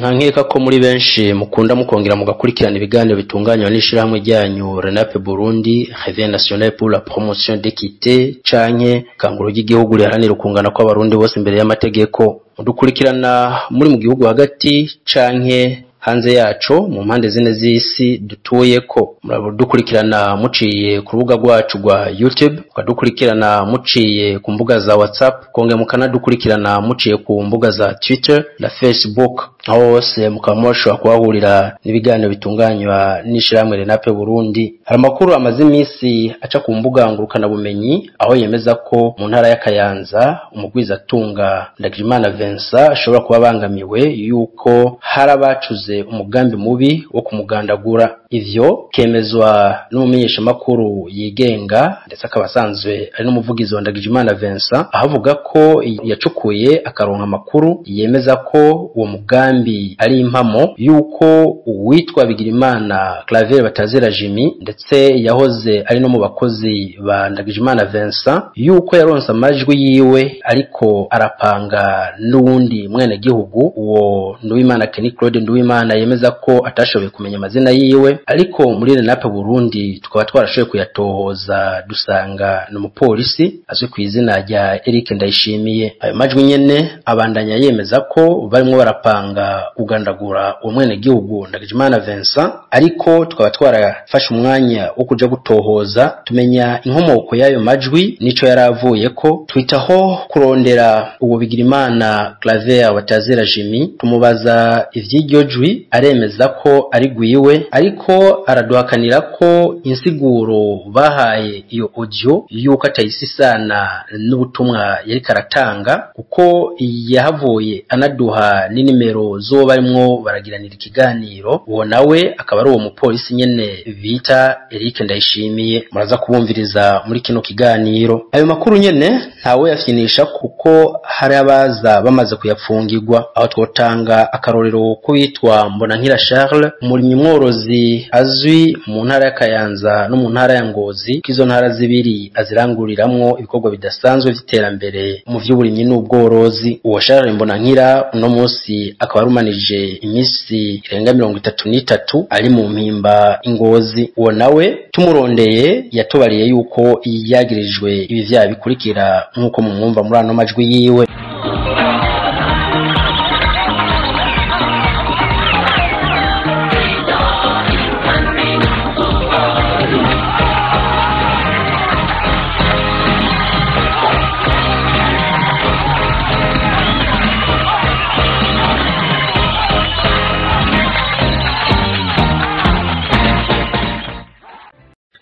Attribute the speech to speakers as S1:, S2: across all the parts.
S1: Nta nkeka ko muri benshi mukunda mukongera mugakurikirana ibiganiro bitunganywa n'ishirahamwe ryanyu RENAPE Burundi, Réveil National pour la Promotion d'Équité, canke kanguro ry'igihugu riharanira ukungana kw'abarundi bose imbere y'amategeko. Mudukurikirana muri mu gihugu hagati canke hanze yaco mu mpande zine z'isi dutuyeko. Muradukurikirana muciye ku rubuga rwacu rwa YouTube, mukadukurikirana muciye ku mbuga za WhatsApp, kongera mukanadukurikirana muciye ku mbuga za Twitter na Facebook. Aho hose mukaba mushobora kuhahurira n'ibiganiro bitunganywa n'ishirahamwe RENAPE Burundi. Hari amakuru amaze iminsi aca ku mbuga ngurukanabumenyi aho yemeza ko mu ntara ya Kayanza umugwizatunga Ndagijimana Vincent ashobora kuba abangamiwe yuko hari abacuze umugambi mubi wo kumugandagura. Ivyo kemezwa n'umumenyeshamakuru yigenga ndetse akaba asanzwe ari n'umuvugizi wa Ndagijimana Vincent, aho avuga ko yacukuye akaronka amakuru yemeza ko uwo mugambi ari impamo yuko uwitwa Bigirimana Claver Batazira Jimmy ndetse yahoze ari no mu bakozi ba Ndagijimana Vincent, yuko yaronse amajwi yiwe ariko arapanga n'uwundi mwene gihugu, uwo Nduwimana Kenny Claude Nduwimana yemeza ko atashoboye kumenya amazina yiwe, ariko muri RENAPE Burundi tukaba twarashoboye kuyatohoza dusanga n'umupolisi azwi ku izina rya Eric Ndayishimiye. Ayo majwi nyene abandanya yemeza ko barimwo barapanga kugandagura uwo mwene gihugu Ndagijimana Vincent, ariko tukaba twarafashe umwanya wo kuja gutohoza tumenya inkomoko y'ayo majwi nico yaravuye ko, twitaho kurondera uwo Bigirimana Claver Batazira Jimmy, tumubaza ivy'iryo jwi aremeza ko ari gwiwe, ariko araduhakanira ko insiguro bahaye iyo audio yuko atayisisana n'ubutumwa yari karatanga, kuko yahavuye anaduha n'inimero zo barimwo baragiranira ikiganiro. Uwo nawe akaba ari uwo mupolisi nyene bita Eric Ndayishimiye, muraza kubumviriza muri kino kiganiro. Ayo makuru nyene ntawe yafyinisha kuko hari abaza bamaze kuyapfungirwa. Aho twotanga akarorero kuwitwa Mbonankira Charles, umurimyi mworozi azwi mu ntara ya Kayanza no mu ntara ya Ngozi, kizo ntara zibiri aziranguriramwo ibikorwa bidasanzwe vy'iterambere mu vy'uburimyi n'ubworozi. Uwo Charles Mbonankira uno munsi akaba arumanije iminsi irenga 33 ari mu mpimba Ingozi. Uwo nawe tumurondeye yatubariye yuko yagirijwe ibi vyaha bikurikira nk'uko mumwumva muri ano majwi yiwe.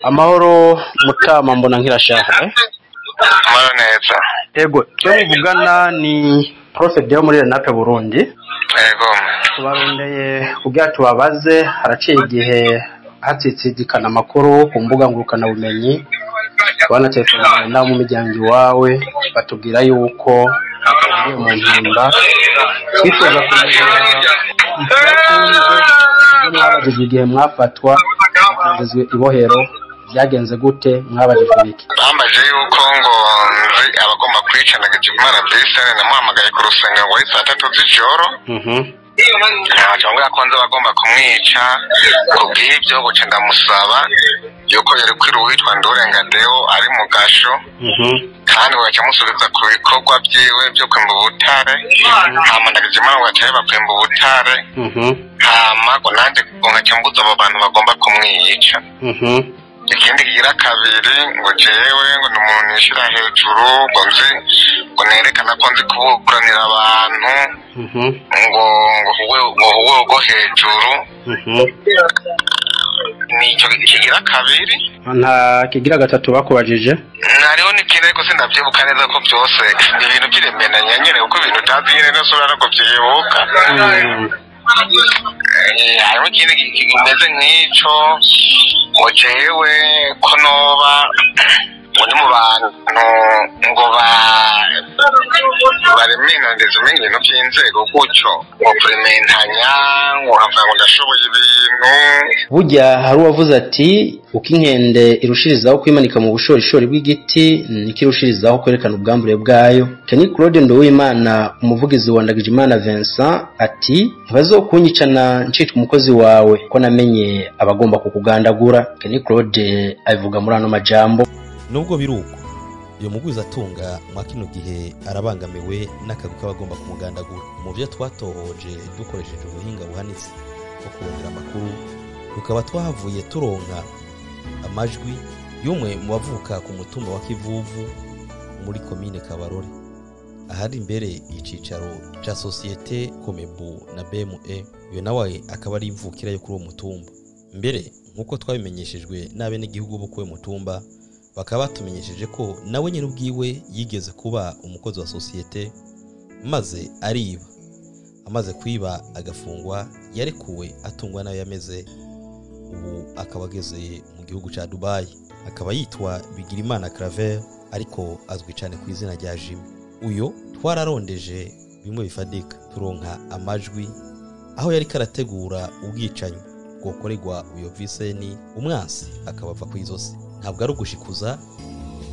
S1: Amahoro mutama Mbonankira Charles.
S2: Amahoro neza.
S1: Ego, twe muvugana ni Prophet Deo muri RENAPE Burundi.
S2: Ego.
S1: Tubarondeye kugira tubabaze, haraciye igihe hatsitsidikana amakuru ku mbuga ngurukana bumenyi, bana telefone na mu miryango iwawe batubwira yuko ugiye mu mpimba. Twifuza kumenya mwabajijwe igihe mwafatwa mukagezwe ibohero, byagenze gute, mwabajijwe biki?
S2: Bambaje yuko ngo nzi abagomba kwica Ndagijimana Vincent, namuhamagaye ku rusengero ngo ari saa 3 z'ijoro. Ntacyo ko nzi abagomba kumwica, kubw'ibyo guca ndamusaba yuko yari kwira uwitwa Ndurengadeo ari mu gasho, kandi bagaca musubiza ku bikorwa byiwe byo kwimba ubutare. Hama Ndagijimana ngo gaca bakwimba ubutare, hama ngo nanjye nkaca mbuza abo bantu bagomba kumwica. Ikindi kigira kabiri ngo jewe ngo ni umuntu nishira hejuru, ngo nzi ngo nerekana ko nzi kuburanira abantu, ngo ngo ngo hejuru. Nico kigira kabiri.
S1: Nta kigira gatatu bakubajije?
S2: Nariho n'ikindi ariko sindavyibuka neza ko byose ibintu by'iremenanya nyene, kuko ibintu utazi nyene ntusubira no kuvyibuka. Hariho ikindi kimeze nk'ico, ngo jewe ko noba ngo Ngo ni mu bantu ngo baremenaniriza umenga ibintu by'inzego gutyo, ngo kurementanya, ngo nkavuga ngo ndashoboye ibintu.
S1: Burya hari uwavuze ati uko inkende irushirizaho kwimanika mu bushorishori bw'igiti niko irushirizaho kwerekana ubwambure bwayo. Kenny Claude Nduwimana, umuvugizi wa Ndagijimana Vincent, ati ntibazokunyicana ncitwa umukozi wawe ko namenye abagomba kukugandagura. Kenny Claude abivuga muri ano majambo.
S3: Nubwo biruko uyo mugwizatunga mwa kino gihe arabangamiwe n'akagwi k'abagomba kumugandagura. Mu byo twatohoje dukoresheje ubuhinga buhanitse bwo kurondera amakuru, tukaba twahavuye turonka amajwi y'umwe mu bavuka ku mutumba wa Kivuvu muri komine Kabarore, ahari imbere icicaro ca sosiyete Komebu na BME. Uyo nawe akaba ari imvukira yo kuri uwo mutumba. Mbere nk'uko twabimenyeshejwe n'abenegihugu bo kuri uwo mutumba, bakaba batumenyesheje ko nawe nyine ubwiwe yigeze kuba umukozi wa sosiyete, maze ariba. Amaze kwiba agafungwa, yarekuwe atungwa nayo yameze, ubu akaba ageze mu gihugu ca Dubai. Akaba yitwa Bigirimana Claver, ariko azwi cyane ku izina rya Jimmy. Uyo twararondeje bimwe bifadika, turonka amajwi aho yari karategura ubwicanyi bwokorerwa uyo Viseni, umwansi akabava ku izosi. Ntabwo ari ugushikuza,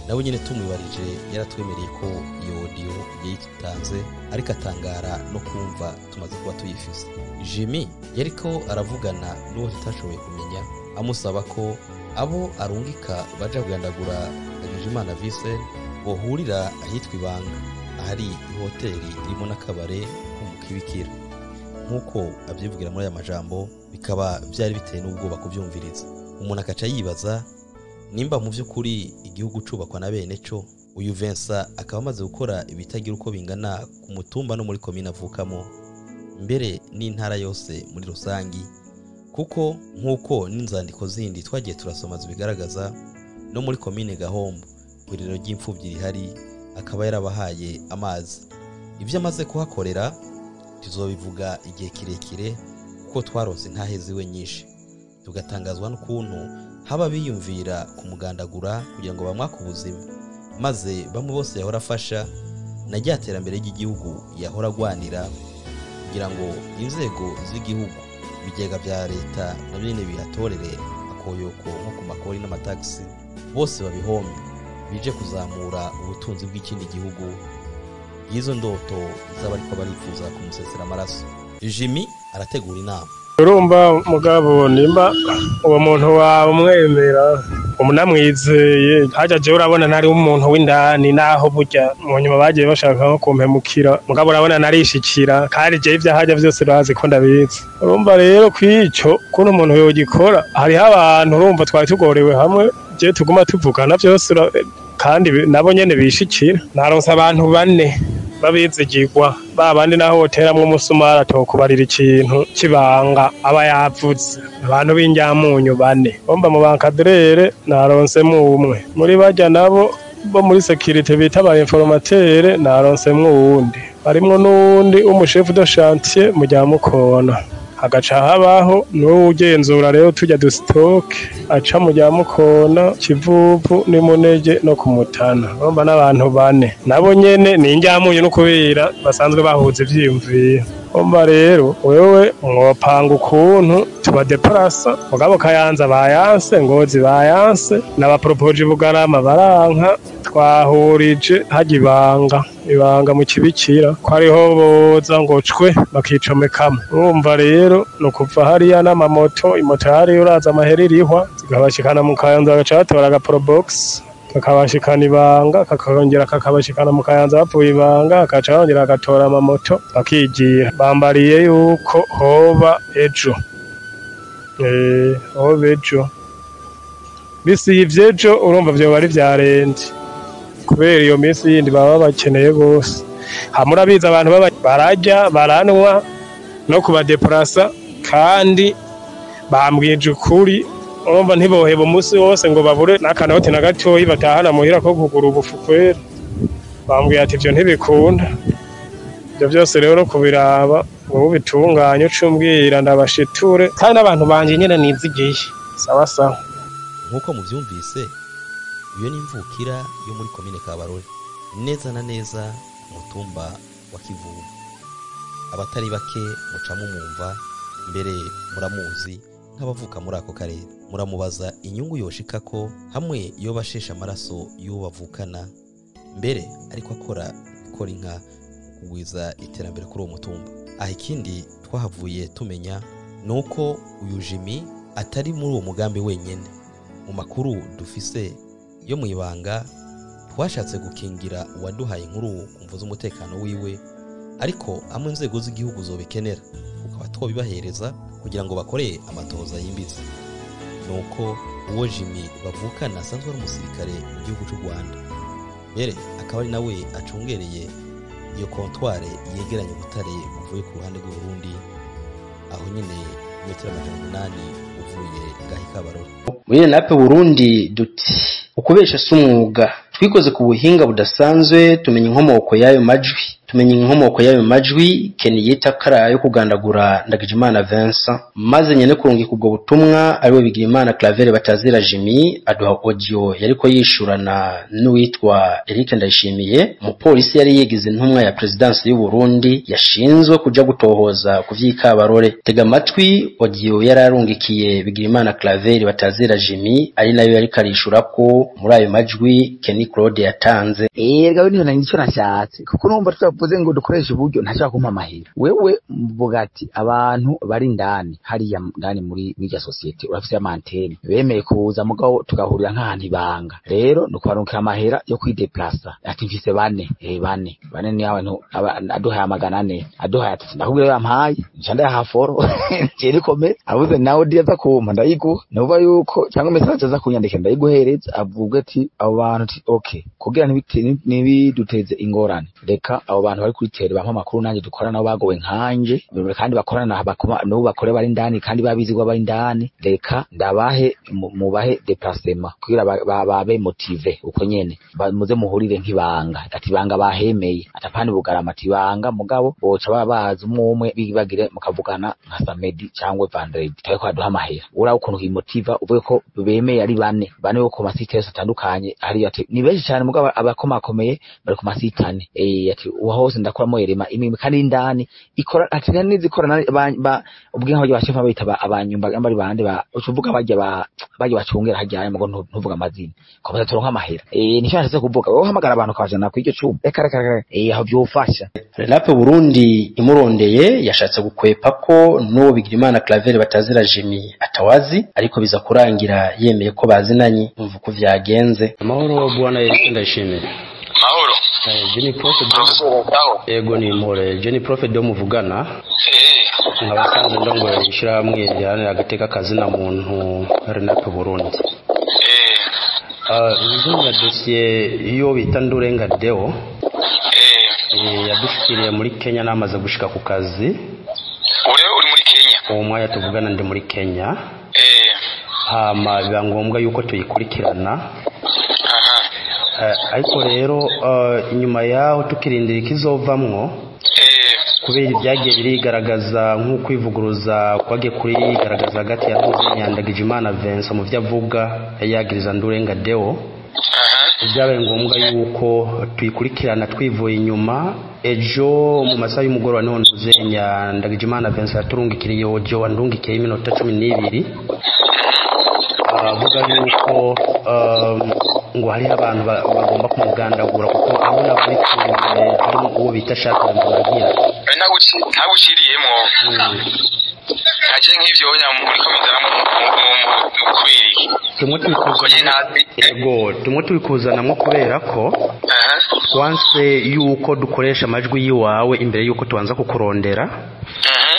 S3: nawe nyine tumwibarije yaratwemereye ko iyo audio yayitanze, ariko atangara no kumva tumaze kuba tuyifise. Jimmy yariko aravugana n'uwo tutashoboye kumenya, amusaba ko abo arungika baja kugandagura Ndagijimana Vincent bohurira ahitwa Ibanga, ahari ihoteli irimo n'akabare ko mu Kibikira. Nk'uko abyivugira muri aya majambo, bikaba byari biteye n'ubwoba kubyumviriza. Umuntu akaca yibaza nimba mu by'ukuri igihugu cubakwa na bene co. Uyu Vincent akaba amaze gukora ibitagira uko bingana ku mutumba no muri komine avukamo, mbere n'intara yose muri rusangi, kuko nk'uko n'inzandiko zindi twagiye turasoma zibigaragaza, no muri komine Gahombo kwiriro ry'imfuvyi rihari akaba yarabahaye amazi. Ibyo amaze kuhakorera tuzobivuga igihe kirekire, kuko twarose intahe ziwe nyinshi, tugatangazwa n'ukuntu haba biyumvira kumugandagura kugira ngo bamwake ubuzima, maze bamwe bose yahora afasha na rya terambere ry'igihugu yahora agwanira, kugira ngo inzego z'igihugu, ibigega bya leta na bene bihatorere akoyoko nko ku makori n'amatagisi, bose babihombe bije kuzamura ubutunzi bw'ikindi gihugu. Izo ndoto zaba ariko barifuza kumusesera amaraso. Jimmy arategura inama.
S4: Urumva mugabo nimba uwo muntu wawe umwemera umunamwizeye, hajya je urabona nari umuntu w'indani, naho burya mu nyuma bagiye bashaka nko kumpemukira, mugabo urabona narishikira, kandi je ivyo hajya vyose bazi ko ndabizi. Urumva rero kwico kuno umuntu yogikora, hariho abantu urumva twari tugorewe hamwe, je tuguma tuvugana vyose, kandi nabo nyene bishikira. Naronse abantu bane babizigirwa, ba bandi naho woteramwo umusumari atokubarira ikintu kibanga aba yavuze. Abantu b'injyamunyu bane bomba mu bankadrere naronsemo umwe, muri barya nabo bo muri security bita ba informateur naronsemo uwundi, barimwo n'uwundi umushefu de chantier mu rya Mukona. Hagaca habaho n'uwugenzura rero tujya dustoke aca mu rya Mukona, Kivuvu n'Imunege no kumutana. Urumva n'abantu bane nabo nyene ni injyamunyu no kubera basanzwe bahuza ivyiyumviro. Urumva rero wewe mwopanga ukuntu tubadeplasa, mugabo Kayanza bayanse, Ngozi bayanse, n'abapropoje Bugarama baranka, twahurije hajya ibanga ibanga mu Kibikira ko ariho boza ngo cwe bakicomekamo. Urumva rero no kuva hariya n'amamoto, imoto hari uraza amahera irihwa, zikabashikana mu Kayanza bagaca batora agaprobox kakabashikana ibanga, kakongera kakabashikana mu Kayanza bapfuye ibanga, akaca bongera agatora amamoto bakigira. Bambariye yuko hoba ejo, hoba ejo bisi y'ivyejo, urumva vyo bari vyarenze kubera iyo minsi yindi baba bakeneye gose. Hamurabiza abantu baba barajya baranwa no kubadeplasa, kandi bambwije ukuri urumva ntiboheba umunsi wose ngo babure n'akanoti na gatoyi batahana muhira ko kugura ubufu kwera. Bambwiye ati ivyo ntibikunda. Ibyo byose rero kubiraba ngo ubitunganye ucumbwira ndabashiture, kandi n'abantu banje nyene nizigiye. Sawa sawa.
S3: Nkuko muvyumvise, Iyo ni imvukira yo muri komine Kabarore, neza na neza mutumba wa Kivumu. Abatari bake muca mumumva, mbere muramuzi nk'abavuka muri ako karere. Muramubaza inyungu yoshikako hamwe yo bashesha amaraso y'uwo bavukana, mbere ariko akora gukora inka kugwiza iterambere kuri uwo mutumba. Aha ikindi twahavuye tumenya nuko uyu Jimmy atari muri uwo mugambi wenyene. Mu makuru dufise yo mu ibanga twashatse gukingira uwaduhaye inkuru kumva z'umutekano wiwe, ariko amwe inzego z'igihugu zobikenera ukaba twobibahereza kugira ngo bakore amatoza yimbitse. Nuko uwo Jimmy bavukana asanzwe ari umusirikare mu gihugu cy'u Rwanda, mbere akaba ari nawe acungereye iyo kontware yegeranye ubutare buvuye ku ruhande rw'u Burundi, aho nyine metero 800 uvuye ngaho Kabarore.
S1: Muri Renape Burundi duti ukubesha si umwuga, twikoze ku buhinga budasanzwe tumenya inkomoko y'ayo majwi, Kenny yita kara yo kugandagura Ndagijimana Vincent, maze nyene kurungika ubwo butumwa ariwe Bigirimana Claver batazira Jimmy aduha audio yariko yishurana n'uwitwa Eric Ndayishimiye, umupolisi yari yigize intumwa ya presidence y'u Burundi yashinzwe kuja gutohoza kuvy'Ikabarore. Tega amatwi audio yararungikiye Bigirimana Claver batazira Jimmy, ari nayo yari karishura ko muri ayo majwi Kenny Claude yatanze.
S5: Erega niyo nanico nashatse kuko numva twavuze ngo dukoreshe uburyo ntashaka kumpa amahera. Wewe mvuga ati abantu bari ndani hariya ndani muri irya societe urafise amantene bemeye kuza mugabo tugahurira nk'ahantu ibanga, rero nukubarunkira amahera yo kwideplaza. Ati mfise bane, bane ni abantu aduhaye 400, aduhaye ati ndakubwira yampaye nca ndayahaforo nje kome abuze nawe diyaza kumpa ndayiguha, nuva yuko cyangwa message aza kunyandikira ndayiguhereza, avuga ati abo bantu ati okay kugira ntibiduteze ingorane, reka abo bantu bari kuri bampa amakuru nanjye dukora nabo bagowe nkanje kandi bakorana n'ubu bakore bari ndani kandi babizi ko bari ndani, reka ndabahe mubahe déplacement kugira babe motive uko nyene muze muhurire nk'ibanga. Ati banga bahemeye atapani bugarama ati banga mugabo boca babaza umwe bibagire mukavugana nka samedi cyangwa vendredi taye ko aduha amahera. Ura ukuntu himotiva uvuye ko bemeye ari bane bane bo ku masite yose atandukanye, hari ati ni benshi cyane mugabo abakomakomeye bari ku masite ane, ati uwo hose ndakoramo erema imwe kandi indani ikora ati nizikora ubwinka byo bashefa bayita abanyumba bari bande ba ucuvuga bajya bacungera hajyanye mugo ntuvuga amazina ko bazatoronka amahera. Nicyo nashatse kuvuga, wowe hamagara abantu kabajana ku iryo cuma reka aho byofasha.
S1: Renape Burundi imurondeye yashatse gukwepa ko n'uwo Bigirimana Claver batazira Jimmy atawazi, ariko biza kurangira yemeye ko bazinanye. Umva uko vyagenze. Amahoro bwana Eric Ndayishimiye.
S2: Mahoro.
S1: Jenny Prophet. Ego ni more Jenny Prophet do muvugana. Nkabasanze ndongo ishiramwe riharanira agateka kazina muntu Renape Burundi. Nzunga dossier iyo bita Ndurenga Deo. Yadushikiriye muri Kenya namaze gushika ku kazi.
S2: Uri muri Kenya?
S1: Uwo mwanya tuvugana ndi muri Kenya. Hama biba ngombwa yuko tuyikurikirana. Ariko rero inyuma yaho tukirindira ikizovamwo, kubera ibyagiye birigaragaza nk'ukwivuguruza kwagiye kurigaragaza hagati ya Ndagijimana Vincent mu byo avuga yagiriza Ndurenga Deo, byabaye ngombwa yuko tuyikurikirana twivuye inyuma. Ejo mu masaha y'umugoroba niho Ntuzenya Ndagijimana Vincent yaturungikiriye audio, wandungikiye iminota 12 avuga yuko ngo hari abantu bagomba kumugandagura kuko abo n'ababituye harimo uwo bita Shaka Mbogira.
S2: Ntaguciriyemo nkaje nk'ivyo muri komite mu kubera iki
S1: tumwe tubikuzanamwo kubera ko wanse yuko dukoresha amajwi yiwawe imbere yuko tubanza kukurondera.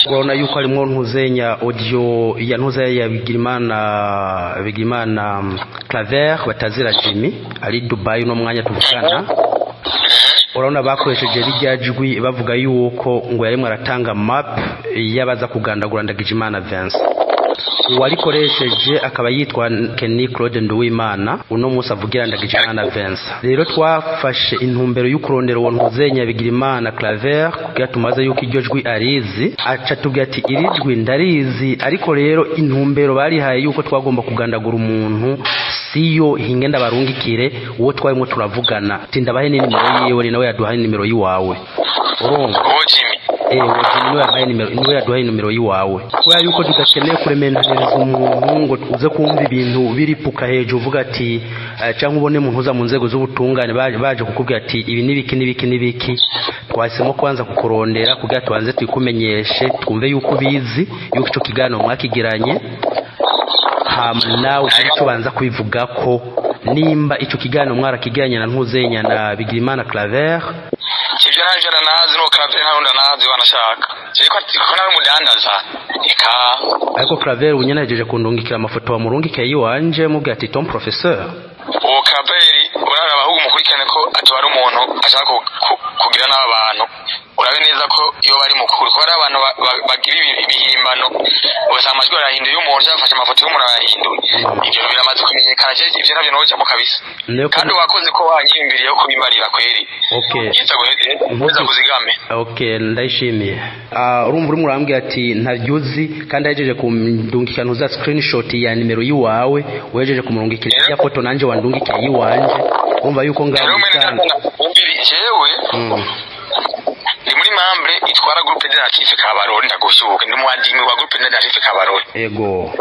S1: Urabona yuko harimo Ntuzenya audio ya Ntuzenya ya Bigirimana Claver batazira Jimmy ari Dubai no mwanya tuvugana. Urabona bakoresheje rijya jwi bavuga yuko ngo yarimo aratanga map y'abaza kugandagura Ndagijimana Vincent. Uwarikoresheje akaba yitwa Kenny Claude Nduwimana, uno munsi avugira Ndagijimana Vincent. Rero twafashe intumbero y'ukurondera uwo Ntuzenya Bigirimana Claver kugira tumaze yuko iryo jwi arizi, aca tubwira ati iri jwi ndarizi, ariko rero intumbero barihaye yuko twagomba kugandagura umuntu Siyo hinge ndabarungikire uwo twarimo turavugana, ati ndabahe n'inimero yiwe, ni nawe yaduhaye nimero yiwawe, urumva?
S2: Uwo Jimmy?
S1: Uwo Jimmy niwe yampaye nimero, niwe yaduhaye nimero yiwawe, kubera yuko tudakeneye kurementaniriza umuntu ngo uze kumva ibintu biripuka hejuru uvuga ati cyangwa ubone umuntu uza mu nzego z'ubutungane baje kukubwira ati ibi n'ibiki n'ibiki n'ibiki. Twahisemo kubanza kukurondera kugira tubanze twikumenyeshe, twumve yuko ubizi, yuko ico kiganiro mwakigiranye, hama nawe ugire ico ubanza kubivuga ko nimba ico kiganiro mwarakigiranye na Ntuzenya na Bigirimana Claver.
S2: Ivyo navyo nanazi, no Claver ntawe ndanazi wanashaka. Ariko ko nawe mudandaza eka.
S1: Ariko Claver ubu nyene ahejeje kundungikira amafoto wamurungikiye yiwanje, mubwira ati ton professeur.
S2: Uwo Claver uraraba ahubwo umukurikirane ko atwara umuntu ashaka kugira n'abantu, urabe neza ko iyo bari mukuru, kuko ari abantu bagira ibihimbano, ugasanga amajwi arahinduye y'umuntu, cyangwa afashe amafoto y'umuntu arahinduye. Ivyo biramaze kumenyekana, je ivyo navyo nojamo kabisa. Kandi wakoze ko wanyiyumviriye yo kubimarira kweri. Yeza kuzigame.
S1: Okay, ndayishimiye. Urumva urimo urambwira ati ntaryuzi, kandi ahejeje kundungikira ntuza screenshot ya nimero yiwawe, wejeje kumurungikira ya foto nanje wandungikiye yiwanje, urumva yuko ngaho
S2: jewe ndi muri membre itwara groupe de natif Kabarore, ndagushuka ndi muadimi wa groupe de natif Kabarore.
S1: Ego.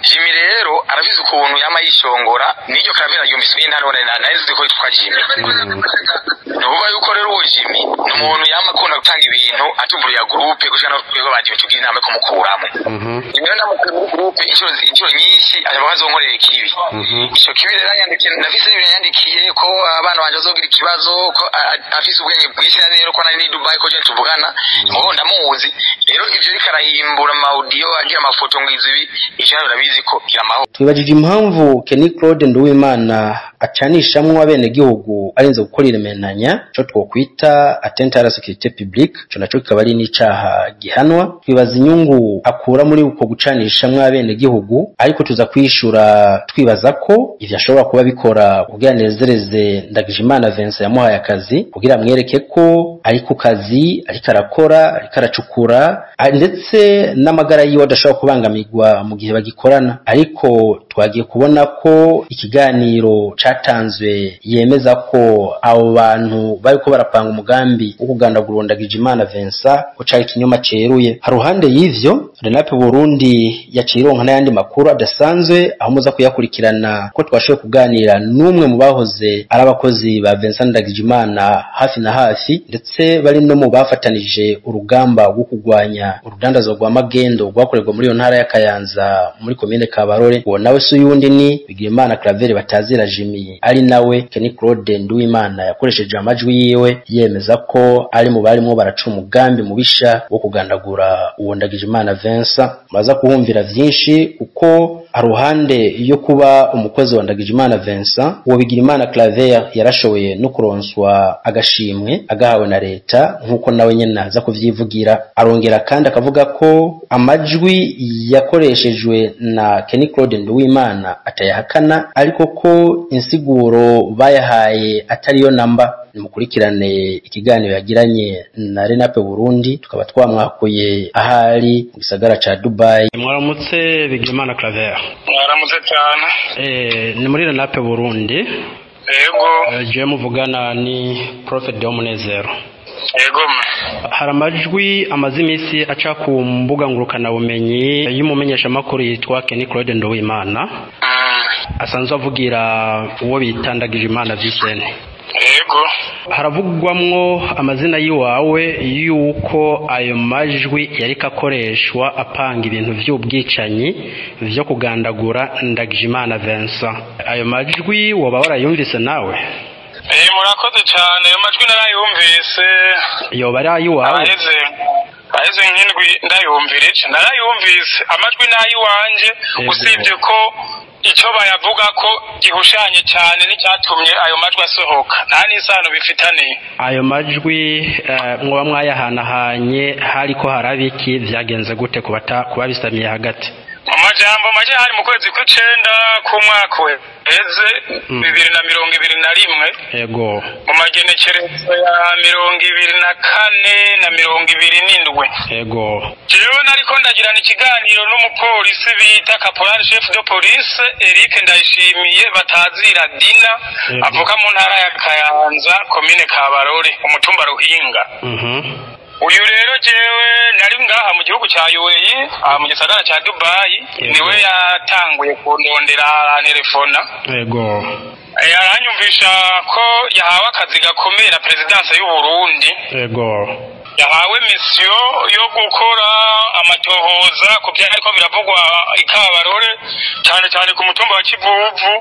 S2: Jimmy rero arafise ukuntu yama yishongora, n'iryo Claver yumvise intaro nari ko yitwa Jimmy. Nuvuga yuko rero uwo Jimmy ni umuntu yama akunda gutanga ibintu atuvuriya groupe gushika no kwego baje tugira inama ko mukuramo. Jimmy ndamukura muri groupe inshuro nyinshi ashaka azonkorera ikibi. Ico kibi rero yandikiye, ndafise ibintu yandikiye ko abana banje bazogira ikibazo, ko afise ubwenge bwinshi rero ko nari ni Dubai ko je tuvugana, ngo ndamuzi. Rero ivyo bikarahimbura ama audio agira amafoto ngizi ibi, ivyo urabizi ko kiramaho.
S1: Twibajije impamvu Kenny Claude Nduwimana acanishamwo abenegihugu arinze gukora irementanya, ico twokwita atteinte à la sécurité publique, ico naco kikaba ari n'icaha gihanwa. Twibaza inyungu akura muri uko gucanishamwo abenegihugu, ariko tuza kwishura twibaza ko ivyo ashobora kuba bikora kugira nezereze Ndagijimana Vincent yamuhaye akazi, kugira amwereke ko ari ku kazi, ariko arakora, ariko aracukura, ndetse n'amagara yiwe adashobora kubangamirwa mu gihe bagikorana. Ariko twagiye kubona ko ikiganiro catanzwe yemeza ko abo bantu bariko barapanga umugambi wo kugandagura Ndagijimana Vincent ko cari ikinyoma ceruye. Haruhande y'ivyo, Renape Burundi yaciye ironka n'ayandi makuru adasanzwe, aho muza kuyakurikirana ko twashoboye kuganira n'umwe mu bahoze ari abakozi ba Vincent Ndagijimana hafi na hafi, ndetse bari no mu bafatanije urugamba rwo kurwanya urudandazo rwa magendo rwakorerwa muri iyo ntara ya Kayanza muri komine Kabarore. Uwo nawe si uyundi ni Bigirimana Claver batazira Jimmy, ari nawe Kenny Claude Nduwimana yakoresheje amajwi yiwe yemeza ko ari mu barimo baraca umugambi mubisha wo kugandagura uwo Ndagijimana Vincent. Baza kuhumvira vyinshi kuko aruhande yo kuba umukozi wa Ndagijimana Vincent, uwo Bigirimana Claver yarashoboye no kuronswa agashimwe agahawe na leta, nkuko nawe nyene aza kuvyivugira. Arongera kandi akavuga ko amajwi yakoreshejwe na Kenny Claude Nduwimana atayahakana, ariko ko insiguro bayahaye atariyo namba. Nimukurikirane ikiganiro yagiranye na Renape Burundi, tukaba twamwakuye ahari mu gisagara ca Dubai. Mwaramutse Bigirimana Claver.
S4: Mwaramutse cyane.
S1: Ni muri Renape Burundi.
S4: Yego.
S1: Je muvugana ni Prophet Domunezero.
S4: Yego.
S1: Hari amajwi amaze iminsi aca ku mbuga ngurukanabumenyi y'umumenyeshamakuru yitwa Kenny Claude Nduwimana, asanzwe avugira uwo bita Ndagijimana Vincent.
S4: Yego.
S1: Haravugwamwo amazina yiwawe yuko ayo majwi yariko akoreshwa apanga ibintu vy'ubwicanyi vyo kugandagura Ndagijimana Vincent. Ayo majwi woba warayumvise nawe?
S4: Murakoze cyane, ayo majwi narayumvise.
S1: Yoba ari ayiwawe?
S4: Aheze nk'indwi ndayumvirije, narayumvise amajwi n'ayiwanje, usibye ko icyo bayavuga ko gihushanye cyane n'icyatumye ayo majwi asohoka, nta n'isano bifitaniye.
S1: Ayo majwi mwoba mwayahanahanye hariko harabiki, vyagenze gute kubabisamiye hagati?
S4: Mu majwi
S6: Majambo make, hari mu kwezi kw'icenda k'umwaka uheze 2021. Mu magenekerezo ya 24 na 27. Jewe nariko ndagirana ikiganiro n'umupolisi bita Caporal Chef de Police Eric Ndayishimiye batazira Dina, avuka mu ntara ya Kayanza, komine Kabarore, umutumba Ruhinga. Uyu rero jewe nari ngaha mu gihugu cya UAE, aha mu gisagara cya Dubai, niwe yatanguye kundondera, arantelefona. Aranyumvisha ko yahawe akazi gakomeye na présidence y'u Burundi. Yahawe mission yo gukora amatohoza ku byariko biravugwa i Kabarore, cyane cyane ku mutumba wa Kivuvu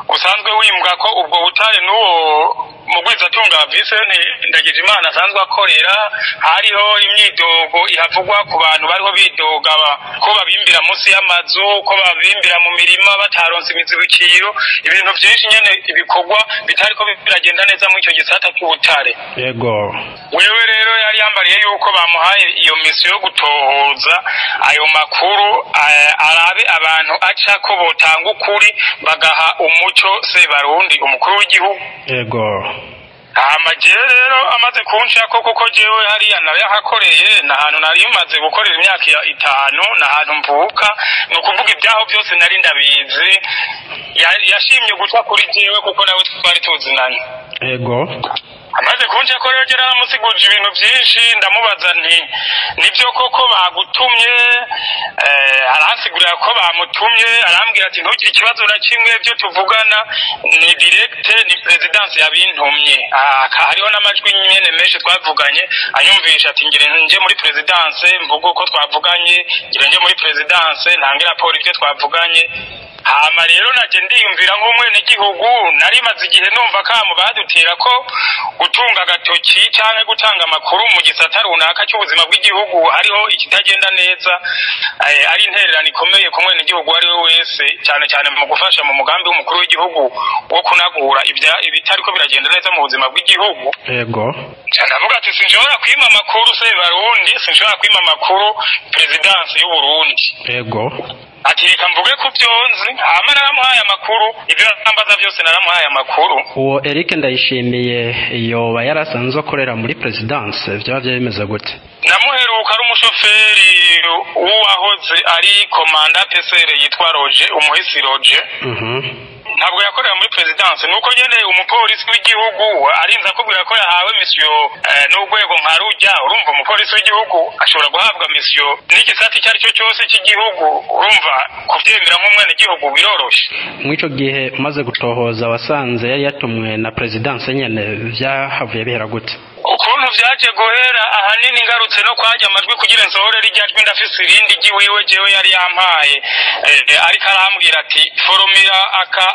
S6: usanzwe wimbwa ko ubwo butare n'uwo mugwizatunga Vincent Ndagijimana asanzwe akorera. Hariho imyidogo ihavugwa ku bantu bariho bidoga ko babimbira munsi y'amazu, ko babimbira mu mirima bataronse imizibukiro, ibintu byinshi nyene, ibikorwa bitariko biragenda neza muri icyo gisata cy'ubutare. Wewe rero yari yambariye yuko bamuhaye iyo mission yo gutohoza ayo makuru, arabe abantu aca ko botanga ukuri, bagaha umuco Sebarundi, umukuru w'igihugu. Hama jewe rero amaze kunshako, kuko jewe hariya nayahakoreye, ni ahantu nari maze gukorera imyaka 5, ni ahantu mvuka, ni ukuvuga ibyaho byose nari ndabizi. Yashimye guca kuri jewe kuko nawe twari tuzinanye. Amaze kunshako rero, naramusiguje ibintu byinshi, ndamubaza nti: "Nibyo koko bagutumye?" Aransigurira ko bamutumye, arambwira ati: "Ntugire ikibazo na kimwe, ibyo tuvugana ni direct, ni présidence yabintumye." Hariho n'amajwi nyene menshi twavuganye, anyumvisha ati: "Ngire nje muri présidence mvuge uko twavuganye, ngire nje muri présidence ntange raporo ibyo twavuganye." Hama rero naje ndiyumvira nk'umwenegihugu, nari maze igihe numva kamo badutera ko gutunga agatoki canke gutanga amakuru mu gisata runaka cy'ubuzima bw'igihugu hariho ikitagenda neza, ari intererano ikomeye ku mwenegihugu uwo ari we wese, cyane cyane mu gufasha mu mugambi w'umukuru w'igihugu wo kunagura ibitariko biragenda neza mu buzima bw'igihugu. Ndavuga ati: "Sinshobora kwima amakuru Sebarundi, sinshobora kwima amakuru présidence y'u Burundi." Ati: "Reka mvuge ku byo nzi." Hama naramuhaye amakuru, ibyo nambaza byose naramuhaye amakuru.
S1: Uwo Eric Ndayishimiye yoba yarasanzwe akorera muri présidence? Byaba bimeze gute?
S6: Namuheruka ari umushoferi w'uwahoze ari commandant PCR yitwa Roger, umuhisi Roger. Ntabwo yakorera muri présidence, nuko nyene umupolisi w'igihugu arinze akubwira ko yahawe mission n'urwego nka rujya. Urumva umupolisi w'igihugu ashobora guhabwa mission n'igisata icyo ari cyo cyose cy'igihugu, urumva kuvyemera nk'umwenegihugu biroroshe.
S1: Muri ico gihe umaze gutohoza, wasanze yari yatumwe na présidence nyene? Vyahavuye bihera gute?
S6: Ukuntu vyaje guhera, ahanini ngarutse no kwajya amajwi kugira nsohore rirya jwi, ndafise irindi ry'iwiwe jewe yari yampaye, ariko arambwira ati: "Foromira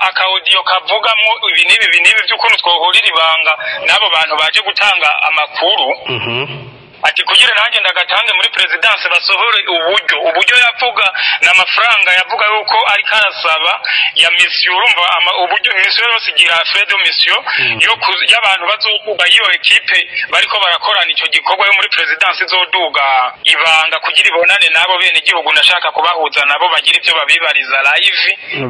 S6: aka audio kavugamwo ibi n'ibi, ibi n'ibi, by'ukuntu twohurira ibanga n'abo bantu baje gutanga amakuru." Ati: "Kugira nanjye ndagatange muri présidence basohore uburyo." Uburyo yavuga ni amafaranga yavuga yuko ariko arasaba ya mission. Urumva uburyo mission yose igira frais de mission yo y'abantu bazoduga, iyo équipe bariko barakorana ico gikorwa yo muri présidence izoduga ibanga kugira ibonane nabo bene igihugu. Ndashaka kubahuza nabo, bagira ivyo babibariza live,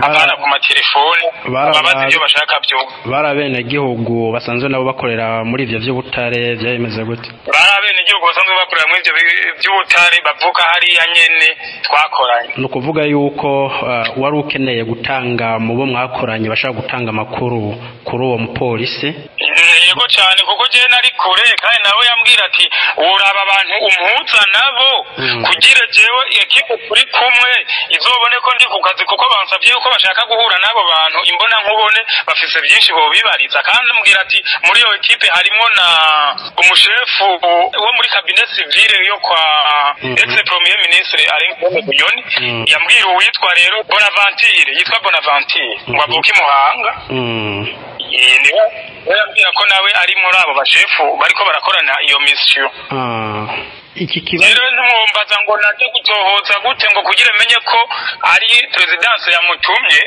S6: apana ku matelefone, babaza ibyo bashaka byo.
S1: Bari abenegihugu basanzwe nabo bakorera muri ivyo vy'ubutare? Byari bimeze gute?
S6: Bari abenegihugu basanzwe bakorera muri ivyo vy'ubutare, bavuka hariya nyene, twakoranye.
S1: Ni ukuvuga yuko wari ukeneye gutanga mu bo mwakoranye bashaka gutanga amakuru kuri uwo mupolisi?
S6: Yego cyane, kuko jewe nari kure, kandi nawe yambwira ati: "Uraba abantu umpuza nabo kugira jewe équipe turi kumwe izobone ko ndi ku kazi, kuko bansabye yuko bashaka guhura n'abo bantu imbona nkubone, bafise byinshi bobibariza." Kandi ambwira ati muri iyo équipe harimwo na umushefu wo muri cabinet civile yo kwa ex premier ministre Alain Bunyoni. Yambwira uwitwa rero Bonaventure, yitwa Bonaventure, ngo avuke i Muhanga. Niwe yambwira ko nawe ari muri abo bashefu bariko barakorana iyo mission.
S1: Iki kibazo
S6: rero ntimwombaza ngo naje gutohoza gute ngo kugira menye ko ari perezidanse yamutumye.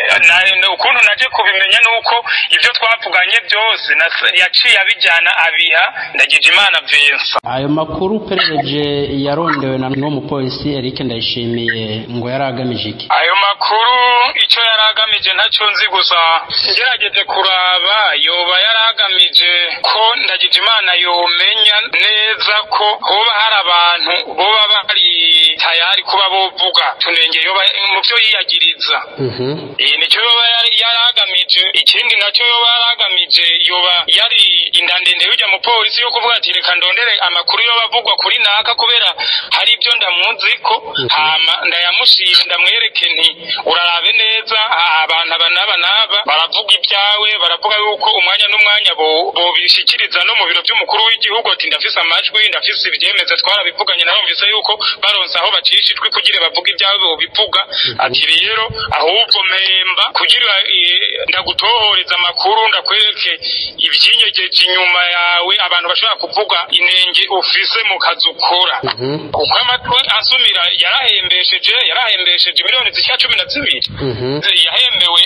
S6: Ukuntu naje kubimenya nuko ibyo twavuganye byose yaciye abijyana abiha Ndagijimana Vincent.
S1: Ayo makuru perereje yarondewe na n'uwo mupolisi Eric Ndayishimiye ngo yari agamije iki?
S6: Ayo makuru icyo yari agamije ntacyo nzi, gusa ngerageje kuraba yoba yari agamije ko Ndagijimana yomenya neza ko hoba hari abantu boba bari tayari kuba bovuga tunenge yoba mu byo yiyagiriza. Nicyo yoba yari agamije. Ikindi nacyo yoba yari agamije, yoba yari indandende y'ujya mu polisi yo kuvuga ati reka ndondere amakuru yoba avugwa kuri naka kubera hari ibyo ndamuzi ko hama ndayamushira ndamwereke nti urarabe neza abantu aba n'aba n'aba baravuga ibyawe, baravuga yuko umwanya n'umwanya bobishikiriza no mu biro by'umukuru w'igihugu, ati ndafise amajwi, ndafise ibyemeza, twarabivuganye, narumvise yuko baronse aho bacisha ijwi kugira bavuga ibyawe bobivuga. Ati rero ahubwo mpemba kugira ndagutohoreza amakuru, ndakwereke ibyinyegeje inyuma yawe, abantu bashobora kuvuga inenge ufise mu kazi ukora. Kuko amatwi asumira yarahembesheje miliyoni zishya 12 yahembewe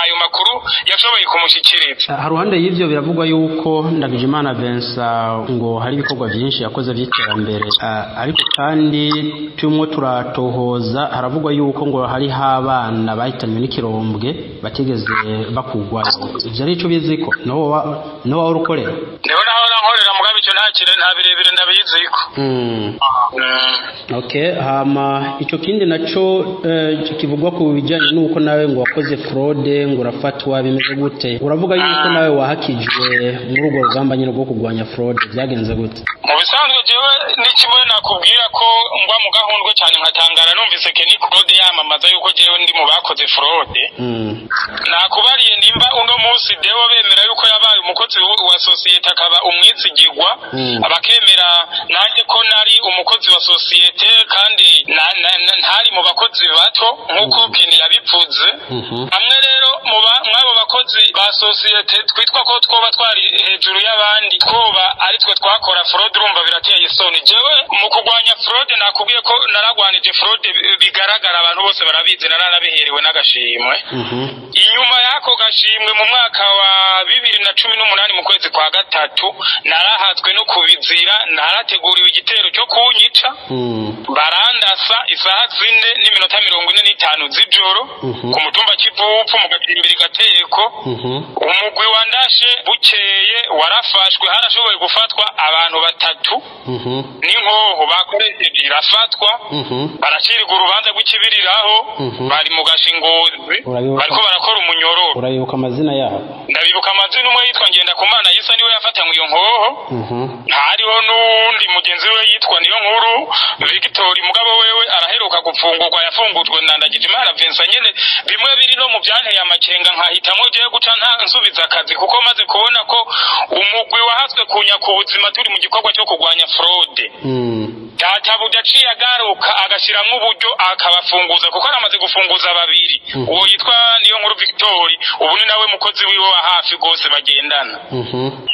S6: ayo makuru yashoboye kumushyikiriza.
S1: Haruhande y'ivyo biravugwa yuko Ndagijimana Vincent ngo hari ibikorwa byinshi yakoze by'iterambere, ariko kandi tumwe turatohoza haravugwa yuko ngo hari abana bahitanywe n'ikirombwe batigeze bakugwayo. Ivyo ari ico biziko no wa urukorera?
S6: Niho naho nkorera mugabe icyo ntakire nta birebire ndabiziko.
S1: Okay, hama ico kindi naco kivugwa ku bijanye nuko nawe ngo wakoze fraude ngo urafatwa bimeze gute? Uravuga yuko nawe wahakijwe muri urwo rugamba nyine rwo kurwanya fraude, byagenze gute?
S6: Mu bisanzwe jewe ni kimwe nakubwira ko ngwa mu gahundwe cyane nkatangara numvise Kenny Claude yamamaza yuko jewe ndi mu bakoze fraude. Nakubariye nimba uno munsi dewo bemera yuko yabaye umukozi wa societe akaba umwizigirwa, abakemera nanjye ko nari umukozi wa societe kandi ntari mu bakozi bato nkuko Kenny yabivuze. Amwe rero mwabo bakozi ba societe twitwa ko twoba twari hejuru y'abandi twoba ari twe twakora fraude, urumva birateye isoni. Jewe mu kurwanya fraude nakubwiye ko naragwanije fraude bigaragara, abantu bose barabizi, naranabiherewe n'agashimwe. Inyuma y'ako gashimwe mu mwaka wa 2018 mu kwezi kwa gatatu narahatswe no kubizira, narateguriwe igitero cyo kunyica. Barandasa isaha 4:45 z'ijoro ku mutumba Kivuvu mu Gacimbiri Gateko. Umugwi wandashe bukeye warafashwe, harashoboye gufatwa abantu batatu n'inkoho bakoresheje irafatwa, baracirwa urubanza rw'ikibiriraho, bari mu gashingozi bariko barakora umunyororo.
S1: Urabibuka amazina yabo?
S6: Ndabibuka amazina, umwe yitwa Ngendakumana Yisa niwe yafatanywe iyo nkoho, hariho n'uwundi mugenzi we yitwa Niyo Nkuru Victor, mugabo wewe araheruka gufungurwa, yafungujwe na Ndagijimana Vincent nyene. Bimwe biri no mu byanteye amakenga nkahitamwo jewe guca nta nsubiza akazi, kuko maze kubona ko umugwi wahatswe kunya ku buzima turi mu gikorwa cyo kurwanya fraude. Databuja aciye agaruka agashiramwo uburyo akabafunguza, kuko aramaze gufunguza babiri. Uwo yitwa Niyo Nkuru Victor ubu ni nawe mukozi wiwe wa hafi gose bagendana.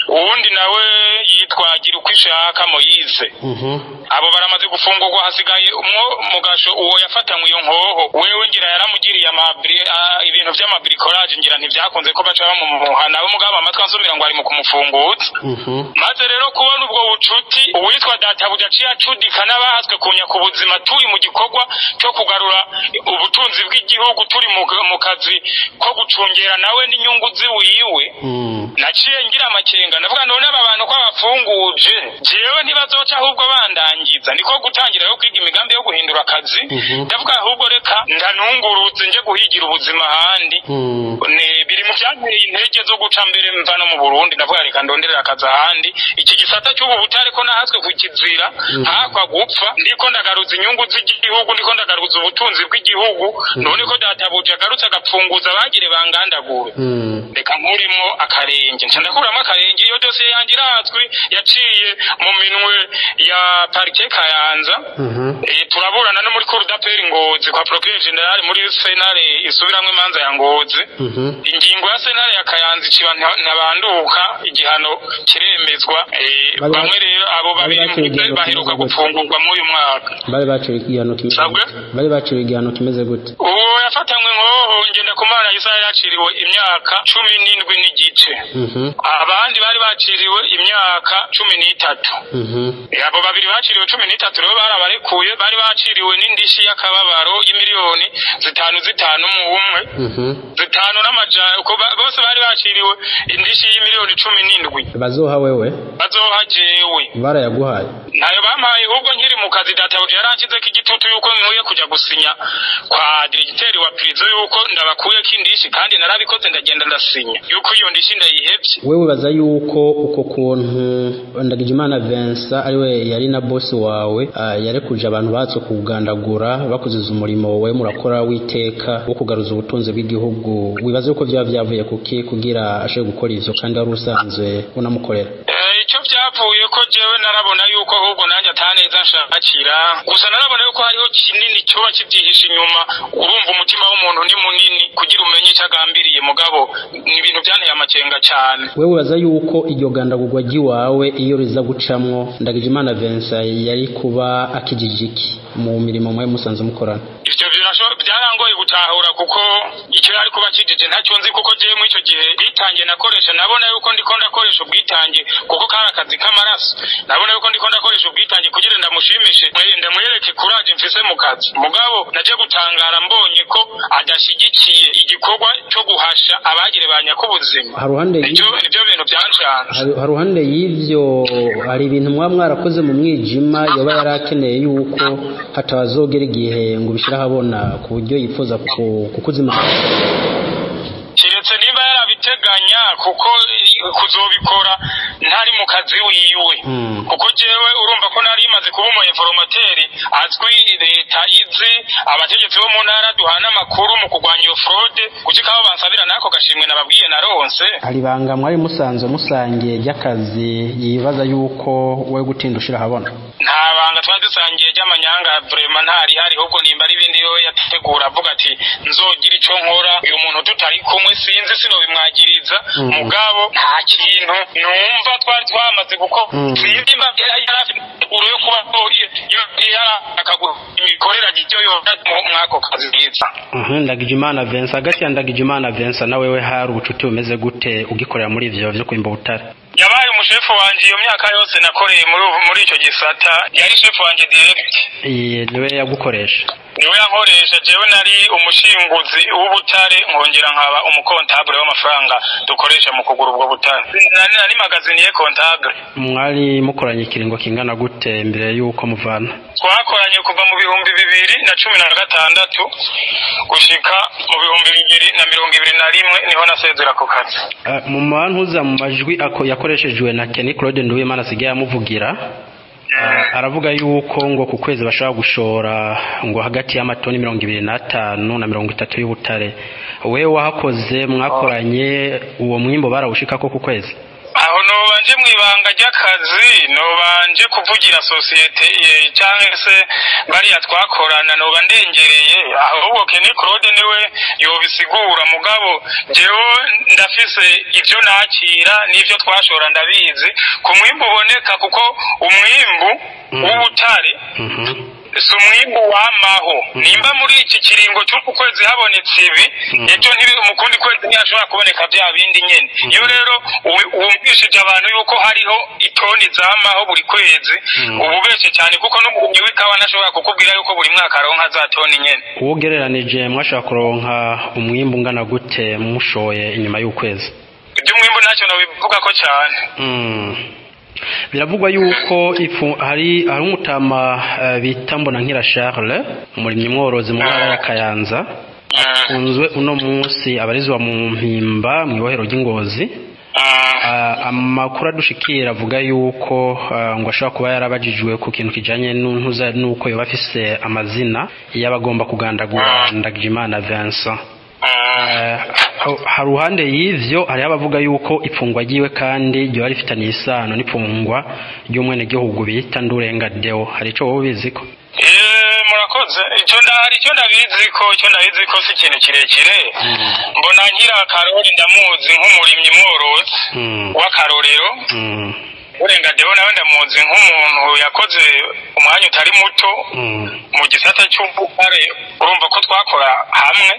S6: Uwundi nawe yitwa Girukwishaka Moyize. Abo baramaze gufungurwa, hasigaye umwo mugasho uwo yafatanywe iyo nkoho wewe ngira yaramugiriye ibintu by'amabricolage, ngira ntivyakunze ko baca bamumuha nawe, mugabo amatwi ansumira ngo ari mu kumufunguza. Maze rero kubona ubwo bucuti uwitwa Databuja aciye acudika n'abahatswe kunya ku buzima turi mu gikorwa cyo kugarura ubutunzi bw'igihugu, turi mu kazi ko gucungera nawe n'inyungu ziwiwe. Naciye ngira amakenga ndavuga none aba bantu ko abafunguje jewe ntibazoca ahubwo bandangiza, niko gutangira yo kwiga imigambi yo guhindura akazi. Ndavuga ahubwo reka ndanungurutse nje guhigira ubuzima ahandi. Biri mu byanteye intege zo guca mbere mva no mu Burundi, ndavuga reka ndonderera akazi ahandi. Iki gisata cy'ubu butare ko nahatswe kukizira hakwa gupfa, ndiko ndagaruza inyungu z'igihugu, ndiko ndagaruza ubutunzi bw'igihugu. None ko Databuja agarutse agapfunguza bagire bangandagure, reka nkuremo akarenge. Nca ndakuramo akarenge, iyo dosiye yanjye iratswi yaciye mu minwe ya parike Kayanza. Turaburana no muri cour d'appel Ngozi kwa procureur general muri senare isubiramwe imanza ya Ngozi. Ingingo Ingingo ya sentare ya Kayanza iciba ntabanduka, igihano kiremezwa. Bamwe rero abo babiri baheruka gupfungurwa muri uyu mwaka.
S1: Bari baciwe igihano kimeze bari baciwe igihano kimeze gute?
S6: Uwo yafatanywe nkoho Ngendakumana Isaha yaciriwe imyaka 17 n'igice. Abandi bari baciriwe imyaka 13. Abo babiri baciriwe 13 rero barabarekuye, bari baciriwe n'indishi y'akababaro y'imiliyoni 5 mu umwe. 5 n'amajana, bose bari baciriwe indishi y'imiliyoni 17.
S1: Bazoha wewe?
S6: Bazoha jewe.
S1: Barayaguhaye?
S6: Ntayo bampaye, ahubwo nkiri mu kazi databuja yaranshyizeko igitutu yuko nkwiye kuja gusinya kwa diregiteri wa prison yuko ndabakuyeko indishi, kandi narabikoze ndagenda ndasinya yuko iyo ndishi ndayihevye.
S1: Wewe baza yuko uko kuntu Ndagijimana Vincent ariwe yari na boss wawe yarekuje abantu batse kugandagura bakuziza umurimo we murakora witeka wo kugaruza ubutunzi bw'igihugu, wibaza yuko vyaba vyavuye kuki kugira ashobore gukora ivyo kandi ari usanzwe unamukorera?
S6: Icyo byavuye ko jewe narabona yuko ahubwo nanjye ataneza nshakira, gusa narabona yuko hariho kinini cyoba kibyihishe inyuma. Urumva umutima w'umuntu ni munini kugira umenye icyo agambiriye, mugabo ni ibintu byanteye amakenga cyane.
S1: Wewe wibaza yuko iryo gandagurwa ry'iwawe iyo riza gucamwo Ndagijimana Vincent yari kuba akijijiki mu mirimo mwe musanze mukorana?
S6: Ivyo byarangoye gutahura kuko icyo yari kuba akijije ntacyo nzi, kuko jewe muri icyo gihe bwitange nakoresha nabona yuko ndiko ndakoresha ubwitange, kuko kari akazi k'amaraso. Nabona yuko ndiko ndakoresha ubwitange kugira ndamushimishe, ndamwereke courage mfise mu kazi. Mugabo naje gutangara mbonye ko adashyigikiye igikorwa cyo guhasha abagire ba nyakubuzima. Nibyo bintu byancanze.
S1: Haruhande y'ivyo hari ibintu mwa mwarakoze mu mwijima yoba yarakeneye yuko hatazogera igihe ngo bishira habona ku buryo yifuza kukuzima?
S6: Kiretse niba yarabiteganya kuko kuzobikora ntari mu kazi wiwe, kuko jewe urumva ko nari maze kuba umu informateur azwi leta izi, abategetsi bo mu ntara duhana amakuru mu kurwanya iyo fraude, kuki abo bansabira nako gashimwe nababwiye naronse.
S1: Hari banga mwari musanzwe musangiye ry'akazi yibaza yuko we gutinda ushira habona?
S6: Nta banga twari dusangiye ry'amanyanga vraiment ntari hari, ahubwo nimba ari ibindi yo yategura avuga ati nzogira ico nkora uyu muntu tutari kumwe sinzi sinobimwagiriza, mugabo nta kintu numva twari twamaze kuko sinzi mba yarategura yo kuba imikorera gicyo yo mwako kazi nziza.
S1: Ndagijimana Vincent, hagati ya Ndagijimana Vincent na wewe hari ubucuti bumeze gute ugikorera muri ivyo vyo kwimba ubutare?
S6: Yabaye umushefu wanje iyo myaka yose nakoreye muri ico gisata, yari shefu wanje direct.
S1: Niwe yagukoresha?
S6: Niwe yankoresha. Jewe nari umushinguzi w'ubutare nkongera nkaba umukontable w'amafaranga dukoresha mu kugura ubwo butare. Nari magazinier comptable.
S1: Mwari mukoranye ikiringo kingana gute mbere yuko muvana?
S6: Twakoranye kuva mu 2016 gushika mu 2021 niho nasezera ku kazi.
S1: Mu mantuza mu majwi ako yakoreshejwe na Kenny Claude Nduwimana asigaye amuvugira, aravuga yuko ngo ku kwezi bashobora gushora ngo hagati y'amatoni 25 na 30 y'ubutare. Wewe wahakoze mwakoranye uwo mwimbo barawushika ko ku kwezi?
S6: Aho nobanje mwibanga ry'akazi, nobanje kuvugira societe cyangwa se bariya twakorana noba ndengereye, ahubwo Kenny Claude niwe yobisigura. Mugabo jewe ndafise ivyo nakira n'ivyo twashora ndabizi ku mwimbu uboneka, kuko umwimbu w'ubutare si umwimbu wamaho. Nimba muri iki kiringo cy'uku kwezi habonetse ibi, ejo mu kundi kwezi ntihashobora kuboneka bya bindi nyene. Iyo rero wumvishije abantu yuko hariho itoni zamaho buri kwezi, ububeshe cyane, kuko n'umurimyi w'ikawa ntashobora kukubwira yuko buri mwaka aronka za toni nyene.
S1: Ugereranije mwashobora kuronka umwimbu ungana gute mushoye inyuma y'ukwezi?
S6: Iby'umwimbu ntacyo nabivuga ko cyane.
S1: Biravugwa yuko ifu hari umutama bita Mbonankira Charles, umurimyi mworozi mu ntara ya Kayanza, afunzwe uno munsi abarizwa mu Mpimba mu ibohero ry'Ingozi. Amakuru adushikira avuga yuko ngo ashobora kuba yarabajijwe ku kintu kijanye n'untuza nuko yoba afise amazina y'abagomba kugandagura Ndagijimana Vincent. Haruhande y'ivyo hari abavuga yuko ipfungwa ryiwe kandi ryo rifitanye isano n'ipfungwa ry'umwenegihugu bita Ndurenga Deo. Hari ico wowe ubiziko?
S6: Murakoze. Murakoze. Icyo ndahari, icyo ndabizi ko si ikintu kirekire. Mbona nkira Karori ndamuzi nk'umurimyi mworozi w'akarorero. Urenga Deo nawe ndamuzi nk'umuntu yakoze umwanya utari muto mu gisata cy'ubutare, urumva ko twakora hamwe.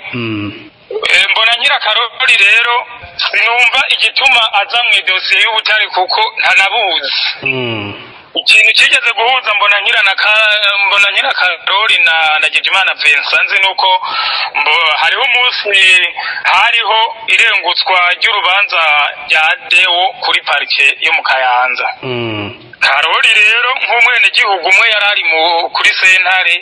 S6: Mbona nyira Karori rero sinumva igituma aza mu idosiye y'ubutare kuko ntanabuzi. Ikintu kigeze guhuza mbona nkira Karori na Ndagijimana Vincent nzi nuko hariho umunsi hariho irengutswa ry'urubanza rya Deo kuri parike yo mu Kayanza. Karori rero nk'umwenegihugu umwe yari ari kuri sentare,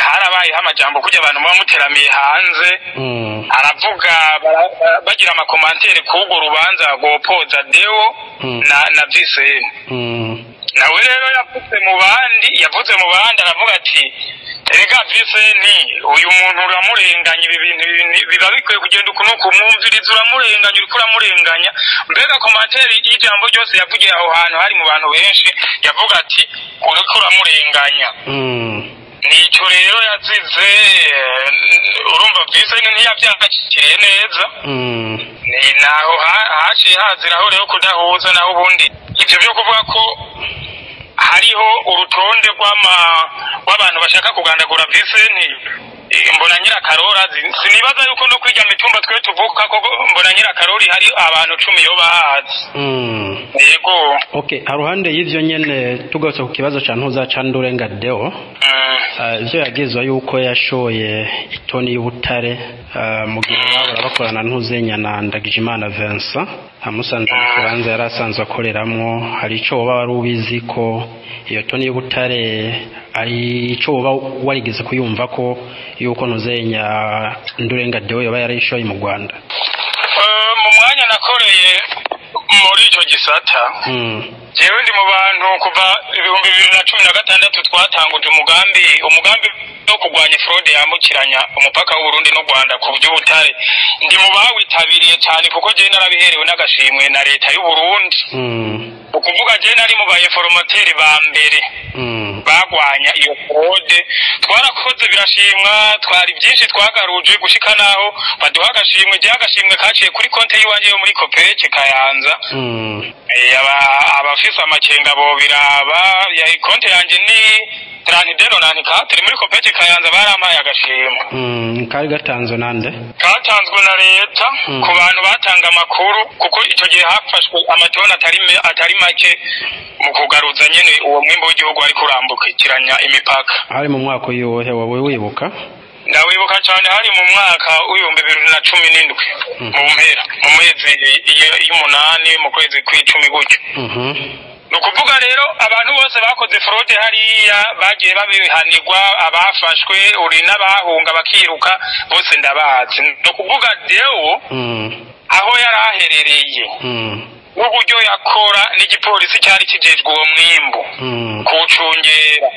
S6: harabayeho amajambo kujya abantu bamuteramiye hanze, aravuga bagira amakomantere k'urwo rubanza rwopoza Deo na Vincent. Nawe rero yavuze mu bandi aravuga ati erega Vincent uyu muntu uramurenganya, ibi bintu biba bikwiye kugenda uku nuku, umwumviriza uramurenganya, uriko uramurenganya. Mbega komantere y'ijambo ryose yavugiye aho hantu hari mu bantu benshi, yavuga ati uriko uramurenganya. Nico rero yazize, urumva Vincent ntiyavyakiriye neza. Ni naho haciye haziraho rero kudahuza. Naho ubundi ivyo byo kuvuga ko hariho urutonde rw'abantu bashaka kugandagura Vincent, mbona nyira Karori sinibaza yuko no kwijya mitumba twe tuvuka ko mbona nyira Karori hari abantu 10 yo bahazi. Yego.
S1: Okay, haruhande y'ivyo nyene tugarutse ku kibazo ca ntuza ca Ndurenga Deo. Ivyo yagizwa yuko yashoye itoni y'ubutare mu gihe babura bakorana ntuzenya na Ndagijimana Vincent amusanze mu kibanza yari asanzwe akoreramwo, hari ico woba wari ubizi ko iyo toni y'ubutare ari ico woba warigeze kuyumva ko yuko ntuzenya Ndurenga Deo yoba yarayishoye mu Rwanda?
S6: Mu mwanya nakoreye muri ico gisata, jewe ndi mu bantu kuva 2016 twatanguje umugambi wo kurwanya fraude yambukiranya umupaka w'u Burundi n'u Rwanda ku by'ubutare. Ndi mu bawitabiriye cyane kuko jewe narabiherewe n'agashimwe na leta y'u Burundi. Ukuvuga jewe nari mu ba informateri ba mbere bagwanya iyo fraude. Twarakoze birashimwa, twari byinshi twagaruje gushika naho baduha agashimwe. Je agashimwe kaciye kuri konte yiwanje yo muri Kopeke Kayanza. Abafisa amakenga bo biraba ya konte yanje ni 3294 muri Kopeke Kayanza barampaye agashimwe.
S1: Kari gatanzwe nande?
S6: Katanzwe na leta ku bantu batanga amakuru, kuko ico gihe hafashwe amatoni atari make mu kugaruza nyene uwo mwimbo w'igihugu ariko urambukiranya imipaka.
S1: Hari mu mwaka uyohe wowe wibuka?
S6: Ndawibuka cyane, hari mu mwaka w'ibihumbi 2017 mu mpera, mu mezi y'umunani, mu kwezi kw'icumi gutyo. Nukuvuga rero abantu bose bakoze fraude hariya bagiye babihanirwa, abafashwe uri n'abahunga bakiruka bose ndabazi. Nukuvuga Deo aho yaraherereye n'uburyo yakora n'igipolisi cyari kijejwe uwo mwimbo kuwucungera,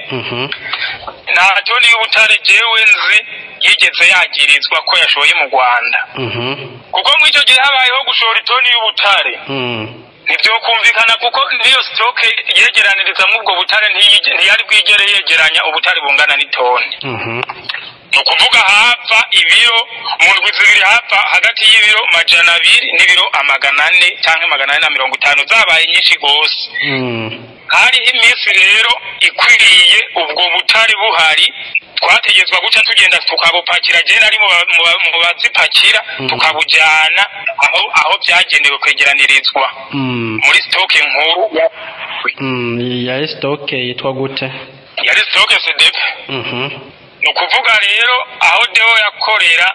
S6: nta toni y'ubutare jewe nzi yigeze yagirizwa ko yashoye mu Rwanda. Kuko mw'icyo gihe habayeho gushora itoni y'ubutare, nivyo kumvikana kuko niyo stock yegeraniriza mw'ubwo butare ntiyari bwigere yegeranya ubutare bungana n'itoni. Nukuvuga hapfa ibiro mu ndwi zibiri, hapfa hagati y'ibiro 200 n'ibiro 400 canke 450, zabaye nyinshi gose. Hariho iminsi rero ikwiriye ubwo butare buhari, twategetswe guca tugenda tukabupakira. Je nari mu bazipakira, tukabujyana aho byagenewe kwegeranirizwa muri stock nkuru.
S1: Ya stock yitwa gute?
S6: Yari stock CDP. Nukuvuga rero aho Deo yakorera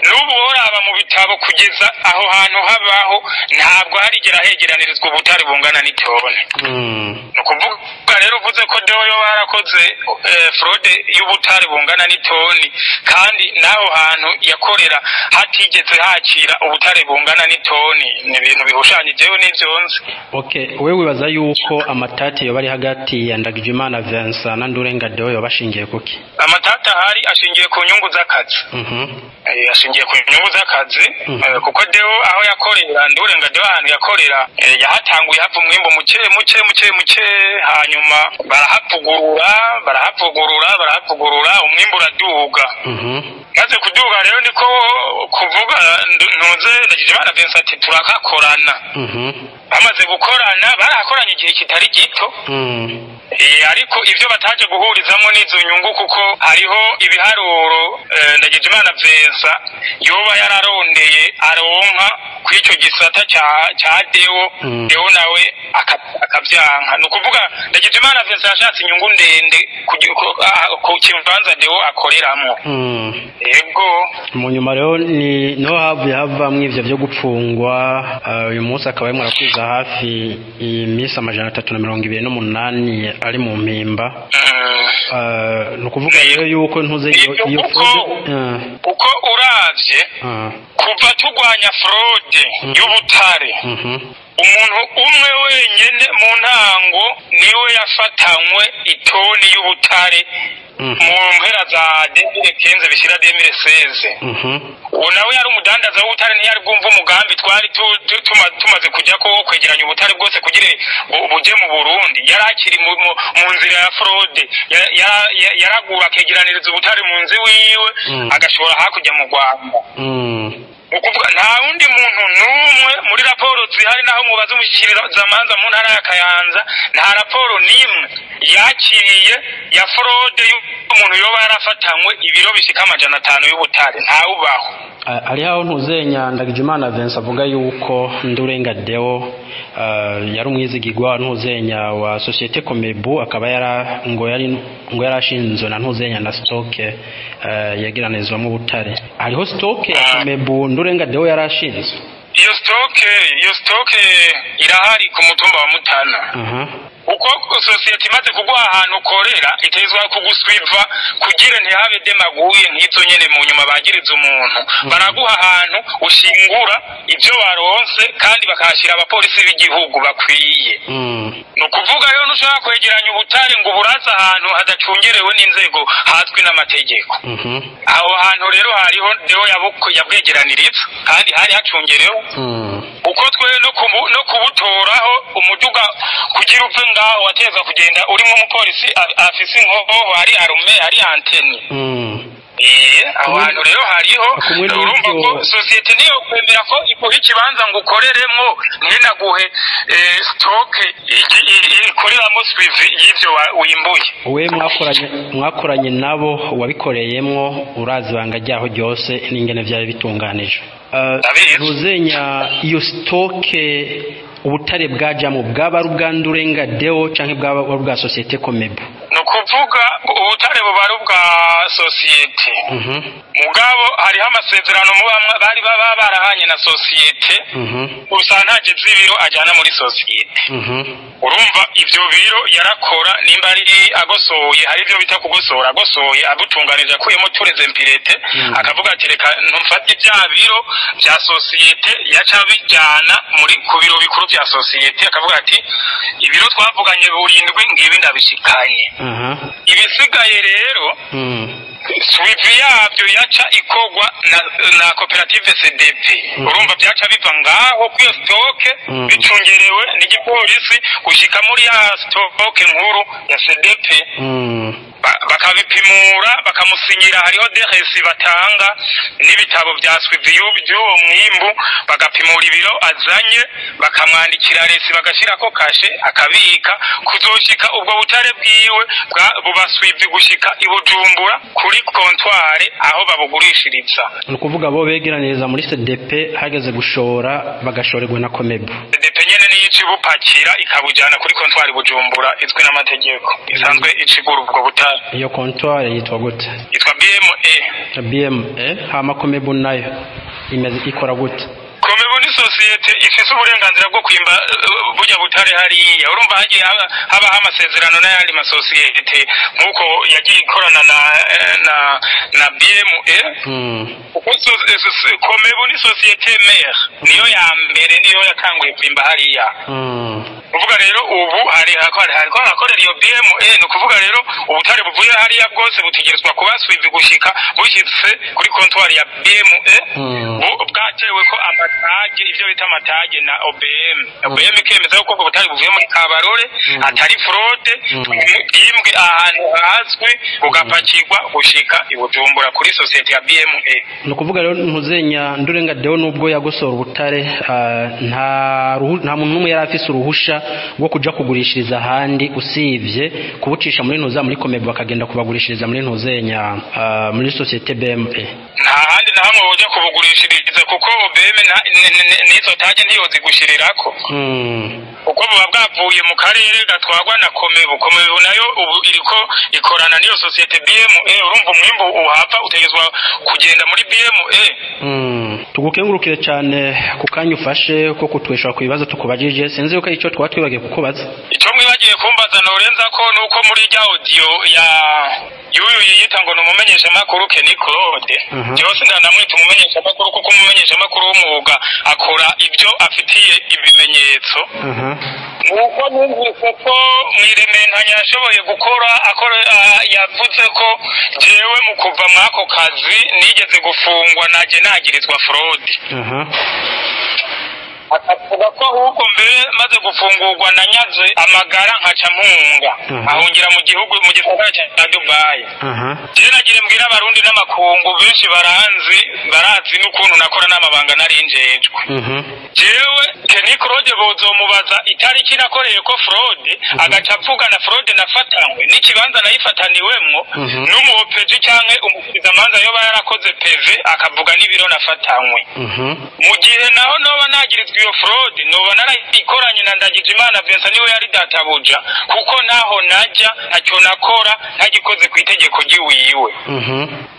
S6: n'ubu woraba mu bitabo kugeza aho hantu habaho ntabwo harigera hegeranirizwa ubutare bungana n'itone. Nukuvuga rero uvuze ko Deo yoba yarakoze fraude y'ubutare bungana n'itoni, kandi n'aho hantu yakorera hatigeze hakira ubutare bungana n'itoni, ni ibintu bihushanye jewe n'ivyo nzi.
S1: Okay, wewe wibaza yuko amatati yoba ari hagati ya Ndagijimana Vincent na Ndurenga Deo yoba ashingiye kuki?
S6: Amatata ahari ashingiye ku nyungu z'akazi. Ashingiye ku nyungu z'akazi, kuko Deo aho yakorera, Ndurenga Deo ahantu yakorera, yahatanguye hava umwimbu muke muke muke muke, hanyuma barahavugurura umwimbu uraduga. Maze kuduga rero niko kuvuga ntuze Ndagijimana Vincent ati turakakorana. Bamaze gukorana, barakoranye igihe kitari gito. Ariko ivyo bataje guhurizamwo n'izo nyungu, kuko hariho ibiharuro Ndagijimana Vincent yoba yararondeye aronka kw'ico gisata ca Deo. Deo nawe akavyanka. Ni ukuvuga Ndagijimana Vincent yashatse inyungu ndende ku kibanza Deo akoreramwo. Yego.
S1: Mu nyuma rero ni no havuye havamwo ivyo vyo gupfungwa. Uyu munsi akaba arimwo arakwiza hafi iminsi 328 ari mu mpimba. Ni ukuvuga rero yuko ntuze iyo fraude,
S6: uko uravye kuva turwanya fraude y'ubutare, umuntu umwe wenyene mu ntango niwe yafatanywe itoni y'ubutare mu mpera za 2015 bishira 2016. Uwo nawe yari umudandaza w'ubutare, ntiyari bwumva umugambi twari tumaze kujya ko kwegeranya ubutare bwose kugira buje mu Burundi. Yari akiri mu nzira ya fraude, yaragura akegeraniriza ubutare mu nzu wiwe, agashora hakurya mu Rwanda. Ukuvuga nta wundi muntu n'umwe muri raporo zihari, naho mubaza umushyikirizamanza mu ntara ya Kayanza, nta raporo n'imwe yakiriye ya fraude y'umuntu yoba yarafatanywe ibiro bishika 500 y'ubutare, ntawubaho.
S1: Ari aho ntuzenya Ndagijimana Vincent avuga yuko Ndurenga Deo yari umwizigirwa ntuzenya wa Société Comebu, akaba ngo yarashinzwe na ntuzenya na stock yegeranizwamo ubutare. Hariho stock ya Comebu Ndurenga Deo yarashinzwe.
S6: Iyo stock irahari ku mutumba wa Mutana. Uko societe imaze kuguha ahantu ukorera, itezwa kuguswiva kugira ntihabe demaguye nk'izo nyene mu nyuma bagiriza umuntu. Baraguha ahantu ushingura ivyo waronse, kandi bakahashira abapolisi b'igihugu bakwiye. Ni ukuvuga rero ntushobora kwegeranya ubutare ngo uburaze ahantu hadacungerewe n'inzego hazwi n'amategeko. Aho hantu rero hariho Deo yabwegeraniriza, kandi hari hacungerewe. Uko twe no kubutoraho umuduga kugira uve ngaho wateza kugenda urimo umupolisi afise inkoho, hari arume, hari anteni. Aho hantu rero hariho. Urumva ko societe niyo kwemera ko iguha ikibanza ngo ukoreremwo, ntinaguhe stock ikoreramo suivi y'ivyo wimbuye.
S1: We mwakoranye nabo, wabikoreyemwo, urazi ibanga ryaho ryose n'ingene vyari bitunganije. Ntuzenya iyo stock ubutare bwajamo bwaba ari ubwa Ndurenga Deo canke bwaba ari ubwa Société Comebu?
S6: Ni ukuvuga ubutare buba ari ubwa societe. Mugabo hariho amasezerano bari baba barahanye na societe, usantaje z'ibiro ajyana muri societe. Urumva ivyo biro yarakora, nimba ari agosoye, hari ivyo bita kugosora, agosoye abutunganije akuyemo tureze mpirete, akavuga ati reka ntumfate bya biro bya societe, yaca bijyana muri ku biro bikuru bya societe, akavuga ati ibiro twavuganye burindwi ngibi ndabishikanye. Ibisigaye rero suivi yabyo yaca ikogwa na koperative CDP. Urumva byaca biva ngaho kuri stock bicungerewe n'igipolisi gushika muri ya stock nkuru ya CDP. Bakabipimura, bakamusinyira, hariho DRS batanga n'ibitabo bya suivi by'uwo mwimbu, bagapimura ibiro azanye, bakamwandikira resi, bagashirako kashe akabika kuzoshika ubwo butare bwiwe buba suivi gushika i Bujumbura kuri kontware aho babugurishiriza.
S1: Ni ukuvuga bo begeraniriza muri CDP, hageze gushora bagashorerwa na Comebu.
S6: CDP nyene niyo icibupakira ikabujana kuri kontware Bujumbura izwi n'amategeko, isanzwe icigura ubwo butare.
S1: Iyo kontware yitwa gute?
S6: Yitwa BME.
S1: BME. Hama Comebu nayo imeze ikora gute?
S6: Comebu ni Sosiyete ifise uburenganzira bwo kwimba burya butare hariya, urumva hagiye habaho amasezerano n'ayandi masosiyete nk'uko yagiye ikorana na BME, kuko Komebu ni société mère, niyo ya mbere, niyo yatanguye kwimba hariya. Kuvuga rero ubu hari hariko harakorera iyo BME, ni ukuvuga rero ubutare buvuye hariya bwose butegerezwa kuba suivi gushika bushyitse kuri comptoir ya BME, bwatewe ko amatage, ivyo bita amatage na OBM. OBM ikemeza yuko ubwo butare buvuye muri Kabarore atari fraude, bwimbwe ahantu hazwi, bugapakirwa gushika i Bujumbura kuri société ya BME.
S1: Ni ukuvuga rero ntuzenya Ndurenga Deo, nubwo yagosora ubutare, nta muntu n'umwe yari afise uruhusha rwo kuja kugurishiriza ahandi usivye kubucisha muri ntuza muri Komebu, bakagenda kubagurishiriza muri ntuzenya muri société BME.
S6: Nta handi na hamwe boja kubugurishiriza, kuko OBM n'izo tage ntiyozigushirirako, kuko buba bwavuye mu karere gatwarwa na Komebu. Komebu nayo ubu iriko ikorana n'iyo société BME. Urumva umwimbu uhava utegezwa kugenda muri BME.
S1: Tugukengurukire cyane ku kanya ufashe ko kutweshura ku bibazo tukubajije. Sinzi yuko icyo twaba twibagiye kukubaza.
S6: Icyo mwibagiye kumbaza norenza ko nuko muri rya audio ya yuyu yiyita ngo ni umumenyeshamakuru Kenny Claude, jewe sindanamwita umumenyeshamakuru, kuko umumenyeshamakuru w'umwuga akora ibyo afitiye ibimenyetso. Nuko numvise ko mwirementanya yashoboye gukora akora, yavuze ko jewe mu kuva mw'ako kazi nigeze gufungwa naje nagirizwa fraude, akavuga ko ahubwo mbere maze gufungurwa nanyaze amagara nkaca mpunga, ahungira mu gihugu, mu gisagara cya Dubai. Jewe nagire mbwira Abarundi n'amakungu, benshi baranzi, barazi n'ukuntu nakora n'amabanga narinjejwe. Jewe Kenny Claude bozomubaza itariki nakoreye ko fraude, agaca avuga na fraude nafatanywe n'ikibanza nayifataniwemwo, n'umu OPJ canke umushikirizamanza yoba yarakoze PV akavuga n'ibiro nafatanywe. Mu gihe naho noba nagirizwa iyo fraude, noba narayikoranye na Ndagijimana Vincent, niwe yari databuja, kuko naho najya ntacyo nakora ntagikoze ku itegeko ry'iwiwe.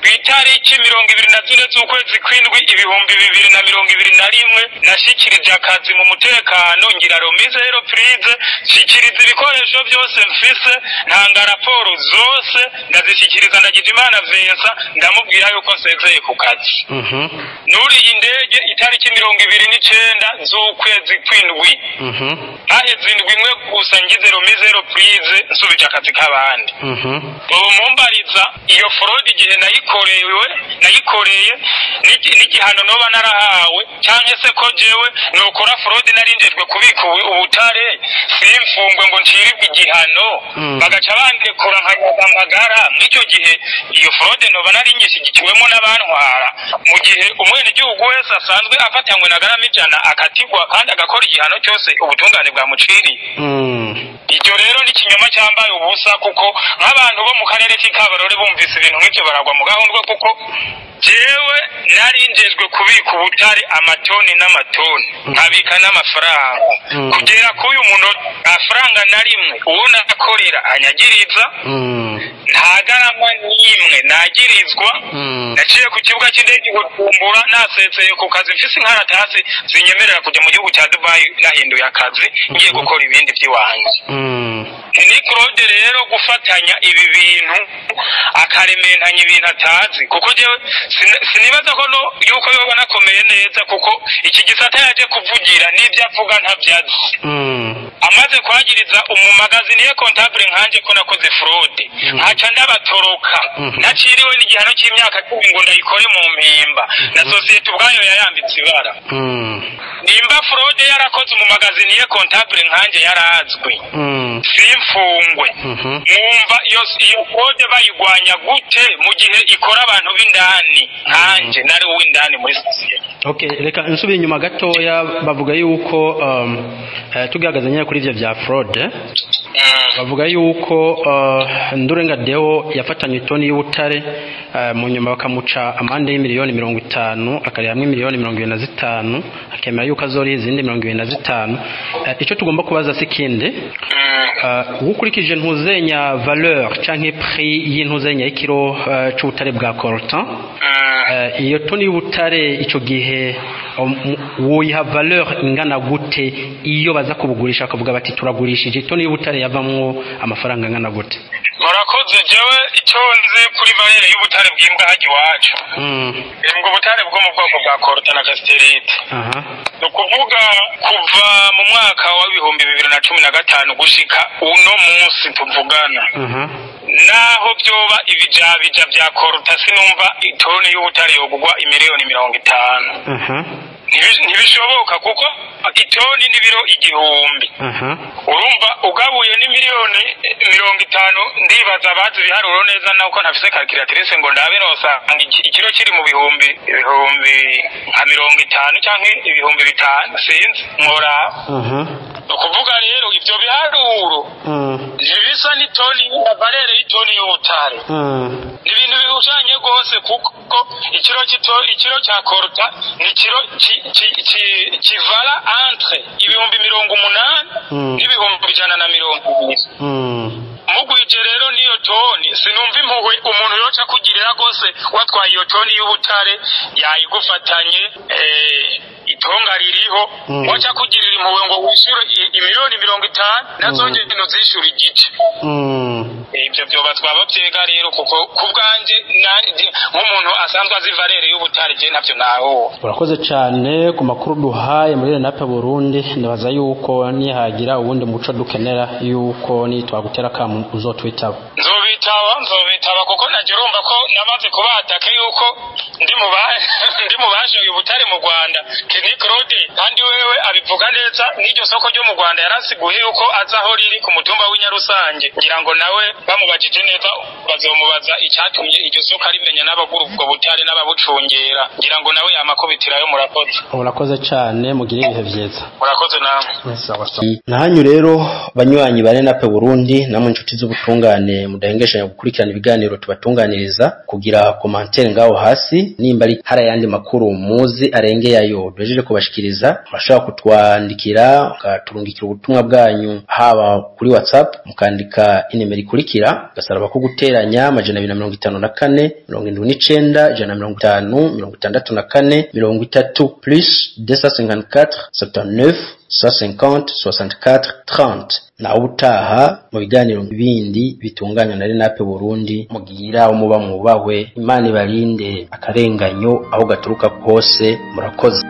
S6: Ku itariki 24 z'ukwezi kw'indwi 2021 nashikirije akazi mu mutekano, ngira remise et reprise, nshikiriza ibikoresho byose mfise, ntanga raporo zose, ndazishyikiriza Ndagijimana Vincent, ndamubwira yuko nsezeye ku kazi. Nuriye indege itariki 29 z'ukwezi kw'indwi, haheze indwi imwe gusa ngize remise et reprise, nsubije akazi k'abandi. Ubu mumbariza iyo fraude igihe nayikorewe, nayikoreye, n'igihano noba narahawe, canke se ko jewe nokora fraude narinjejwe kubika ubutare simfungwe ngo ncirirwe igihano, bagaca bandekura nkanyaga amagara, mw'icyo gihe iyo fraude noba narinyishyigikiwemo n'abantwara, mu gihe umwenegihugu wese asanzwe afatanywe na garama 100 akatigwa kandi agakora igihano cyose ubutungane bwamuciriye? Icyo rero ni ikinyoma cyambaye ubusa, kuko nk'abantu bo mu karere k'Ikabarore bumvise ibintu nk'ibyo baragwa mu gahundwe, kuko jewe narinjejwe kubika ubutare amatoni n'amatoni, nkabika n'amafaranga. Kugera k'uyu munota nta faranga na rimwe uwo nakorera anyagiriza, nta garama n'imwe nagirizwa. Naciye ku kibuga cy'indege i Bujumbura nasezeye ku kazi, mfise inkaratasi zinyemerera kujya mu gihugu cya Dubai, nahinduye akazi ngiye gukora ibindi by'iwanjye. Ni Claude rero gufatanya ibi bintu akarementanya ibintu atazi, kuko jewe sinibaza ko no yuko yoba nakomeye neza, kuko iki gisata yaje kuvugira n'ibyo avuga ntabyazi. Amaze kwagiriza umumagazinier comptable nkanje ko nakoze fraude, nkaca ndabatoroka, naciriwe n'igihano cy'imyaka 10 ngo ndayikore mu mpimba, na société ubwayo yayambitse ibara. Nimba fraude yarakoze umumagazinier comptable nkanje yarazwi, simfungwe, mwumva iyo fraude bayigwanya gute mu gihe ikora abantu b'indani nkanje nari uw'indani muri société?
S1: Okay, reka nsubire inyuma gatoya. Bavuga yuko tugaragaza nyine kuri ivyo vya fraude, bavuga yuko Ndurenga Deo yafatanywe itoni y'ubutare, mu nyuma bakamuca amande y'imiliyoni 50, akariha hamwe miliyoni 25, akemera yuko azoriha izindi 25. Ico tugomba kubaza si kindi, ukurikije ntuzenya valeur canke prix y'intuzenya y'ikiro c'ubutare bwa coltan, iyo toni y'ubutare ico gihe Woyiha valeur ingana gute iyo baza kubugurisha bakavuga bati turagurishije itoni y'ubutare yavamwo amafaranga angana gute?
S6: Murakoze. Jewe icyo nzi kuri valeur y'ubutare bw'imbwa hajya iwacu, imbwa ubutare bwo mu bwoko bwa coltan na cassiterite, ni ukuvuga kuva mu mwaka wa 2015 gushika uno munsi tuvugana, naho byoba ibijabija bya coltan, sinumva itoni y'ubutare yogugwa 50 miliyoni. Ntibishoboka kuko itoni n'ibiro 1000. Urumva ugabuye ni 50 miliyoni. Ndibaza abazi ibiharuro neza, nuko ntafise calculatrice ngo ndabe, nosanga ikiro kiri mu bihumbi nka 50 canke 5000, sinzi nkora. Ni ukuvuga rero ivyo biharuro ntibisa n'itoni na valeur y'itoni y'ubutare. Ni ibintu bihushanye rwose kuko ikiro cya coltan ni ikiro kivala entre 80 000 n'120 000. Mugwije rero niyo toni, sinumva impuhwe umuntu yoca kugirira rwose watwaye iyo toni y'ubutare yayigufatanye, itonga ririho, waca kugirira impuhwe ngo wishyure 50 miliyoni nazo ngeno zishyura igice. Ibyo byoba twaba byega rero, kuko ku bwanjye nk'umuntu asanzwe azi valeur y'ubutare, je ntavyo naho.
S1: Urakoze cyane ku makuru duhaye muri Renape Burundi. Nibaza yuko nihagira uwundi muco dukenera yuko nitwagutera kamu uzotwitaba.
S6: Nzobitaba, nzobitaba, kuko najye urumva ko namaze kubatake yuko ndi mu bashoye ubutare mu Rwanda. Kenny Claude kandi wewe abivuga neza, n'iryo soko ryo mu Rwanda yarasiguye yuko aza aho riri ku mutumba w'Inyarusange. Ngira ngo nawe bamubajije neza bazomubaza icyatumye iryo soko arimenya n'abagura ubwo butare n'ababucungera. Ngira ngo nawe yamakubitirayo. Murakoze.
S1: Urakoze cyane, mugire ibihe byiza.
S6: Murakoze namwe.
S1: Nahanyu rero banywanyi ba Renape Burundi namwe inshuti z'ubutungane mudahengeshanya gukurikirana ibiganiro tubatunganiriza, kugira commentaire ngaho hasi nimba ari hari ayandi makuru muzi arengeye ayo duhejeje kubashikiriza. Murashobora kutwandikira, mukaturungikira ubutumwa bwanyu haba kuri WhatsApp, mukandika inimero ikurikira: gasaraba ko guteranya 254 79 150 64 30, plus 254 79 150 64 30. Nawe utaha mu biganiro bindi bitunganywa na Renape Burundi. Mugira umuba mwubahwe, Imana ibarinde akarenganyo aho gaturuka kose. Murakoze.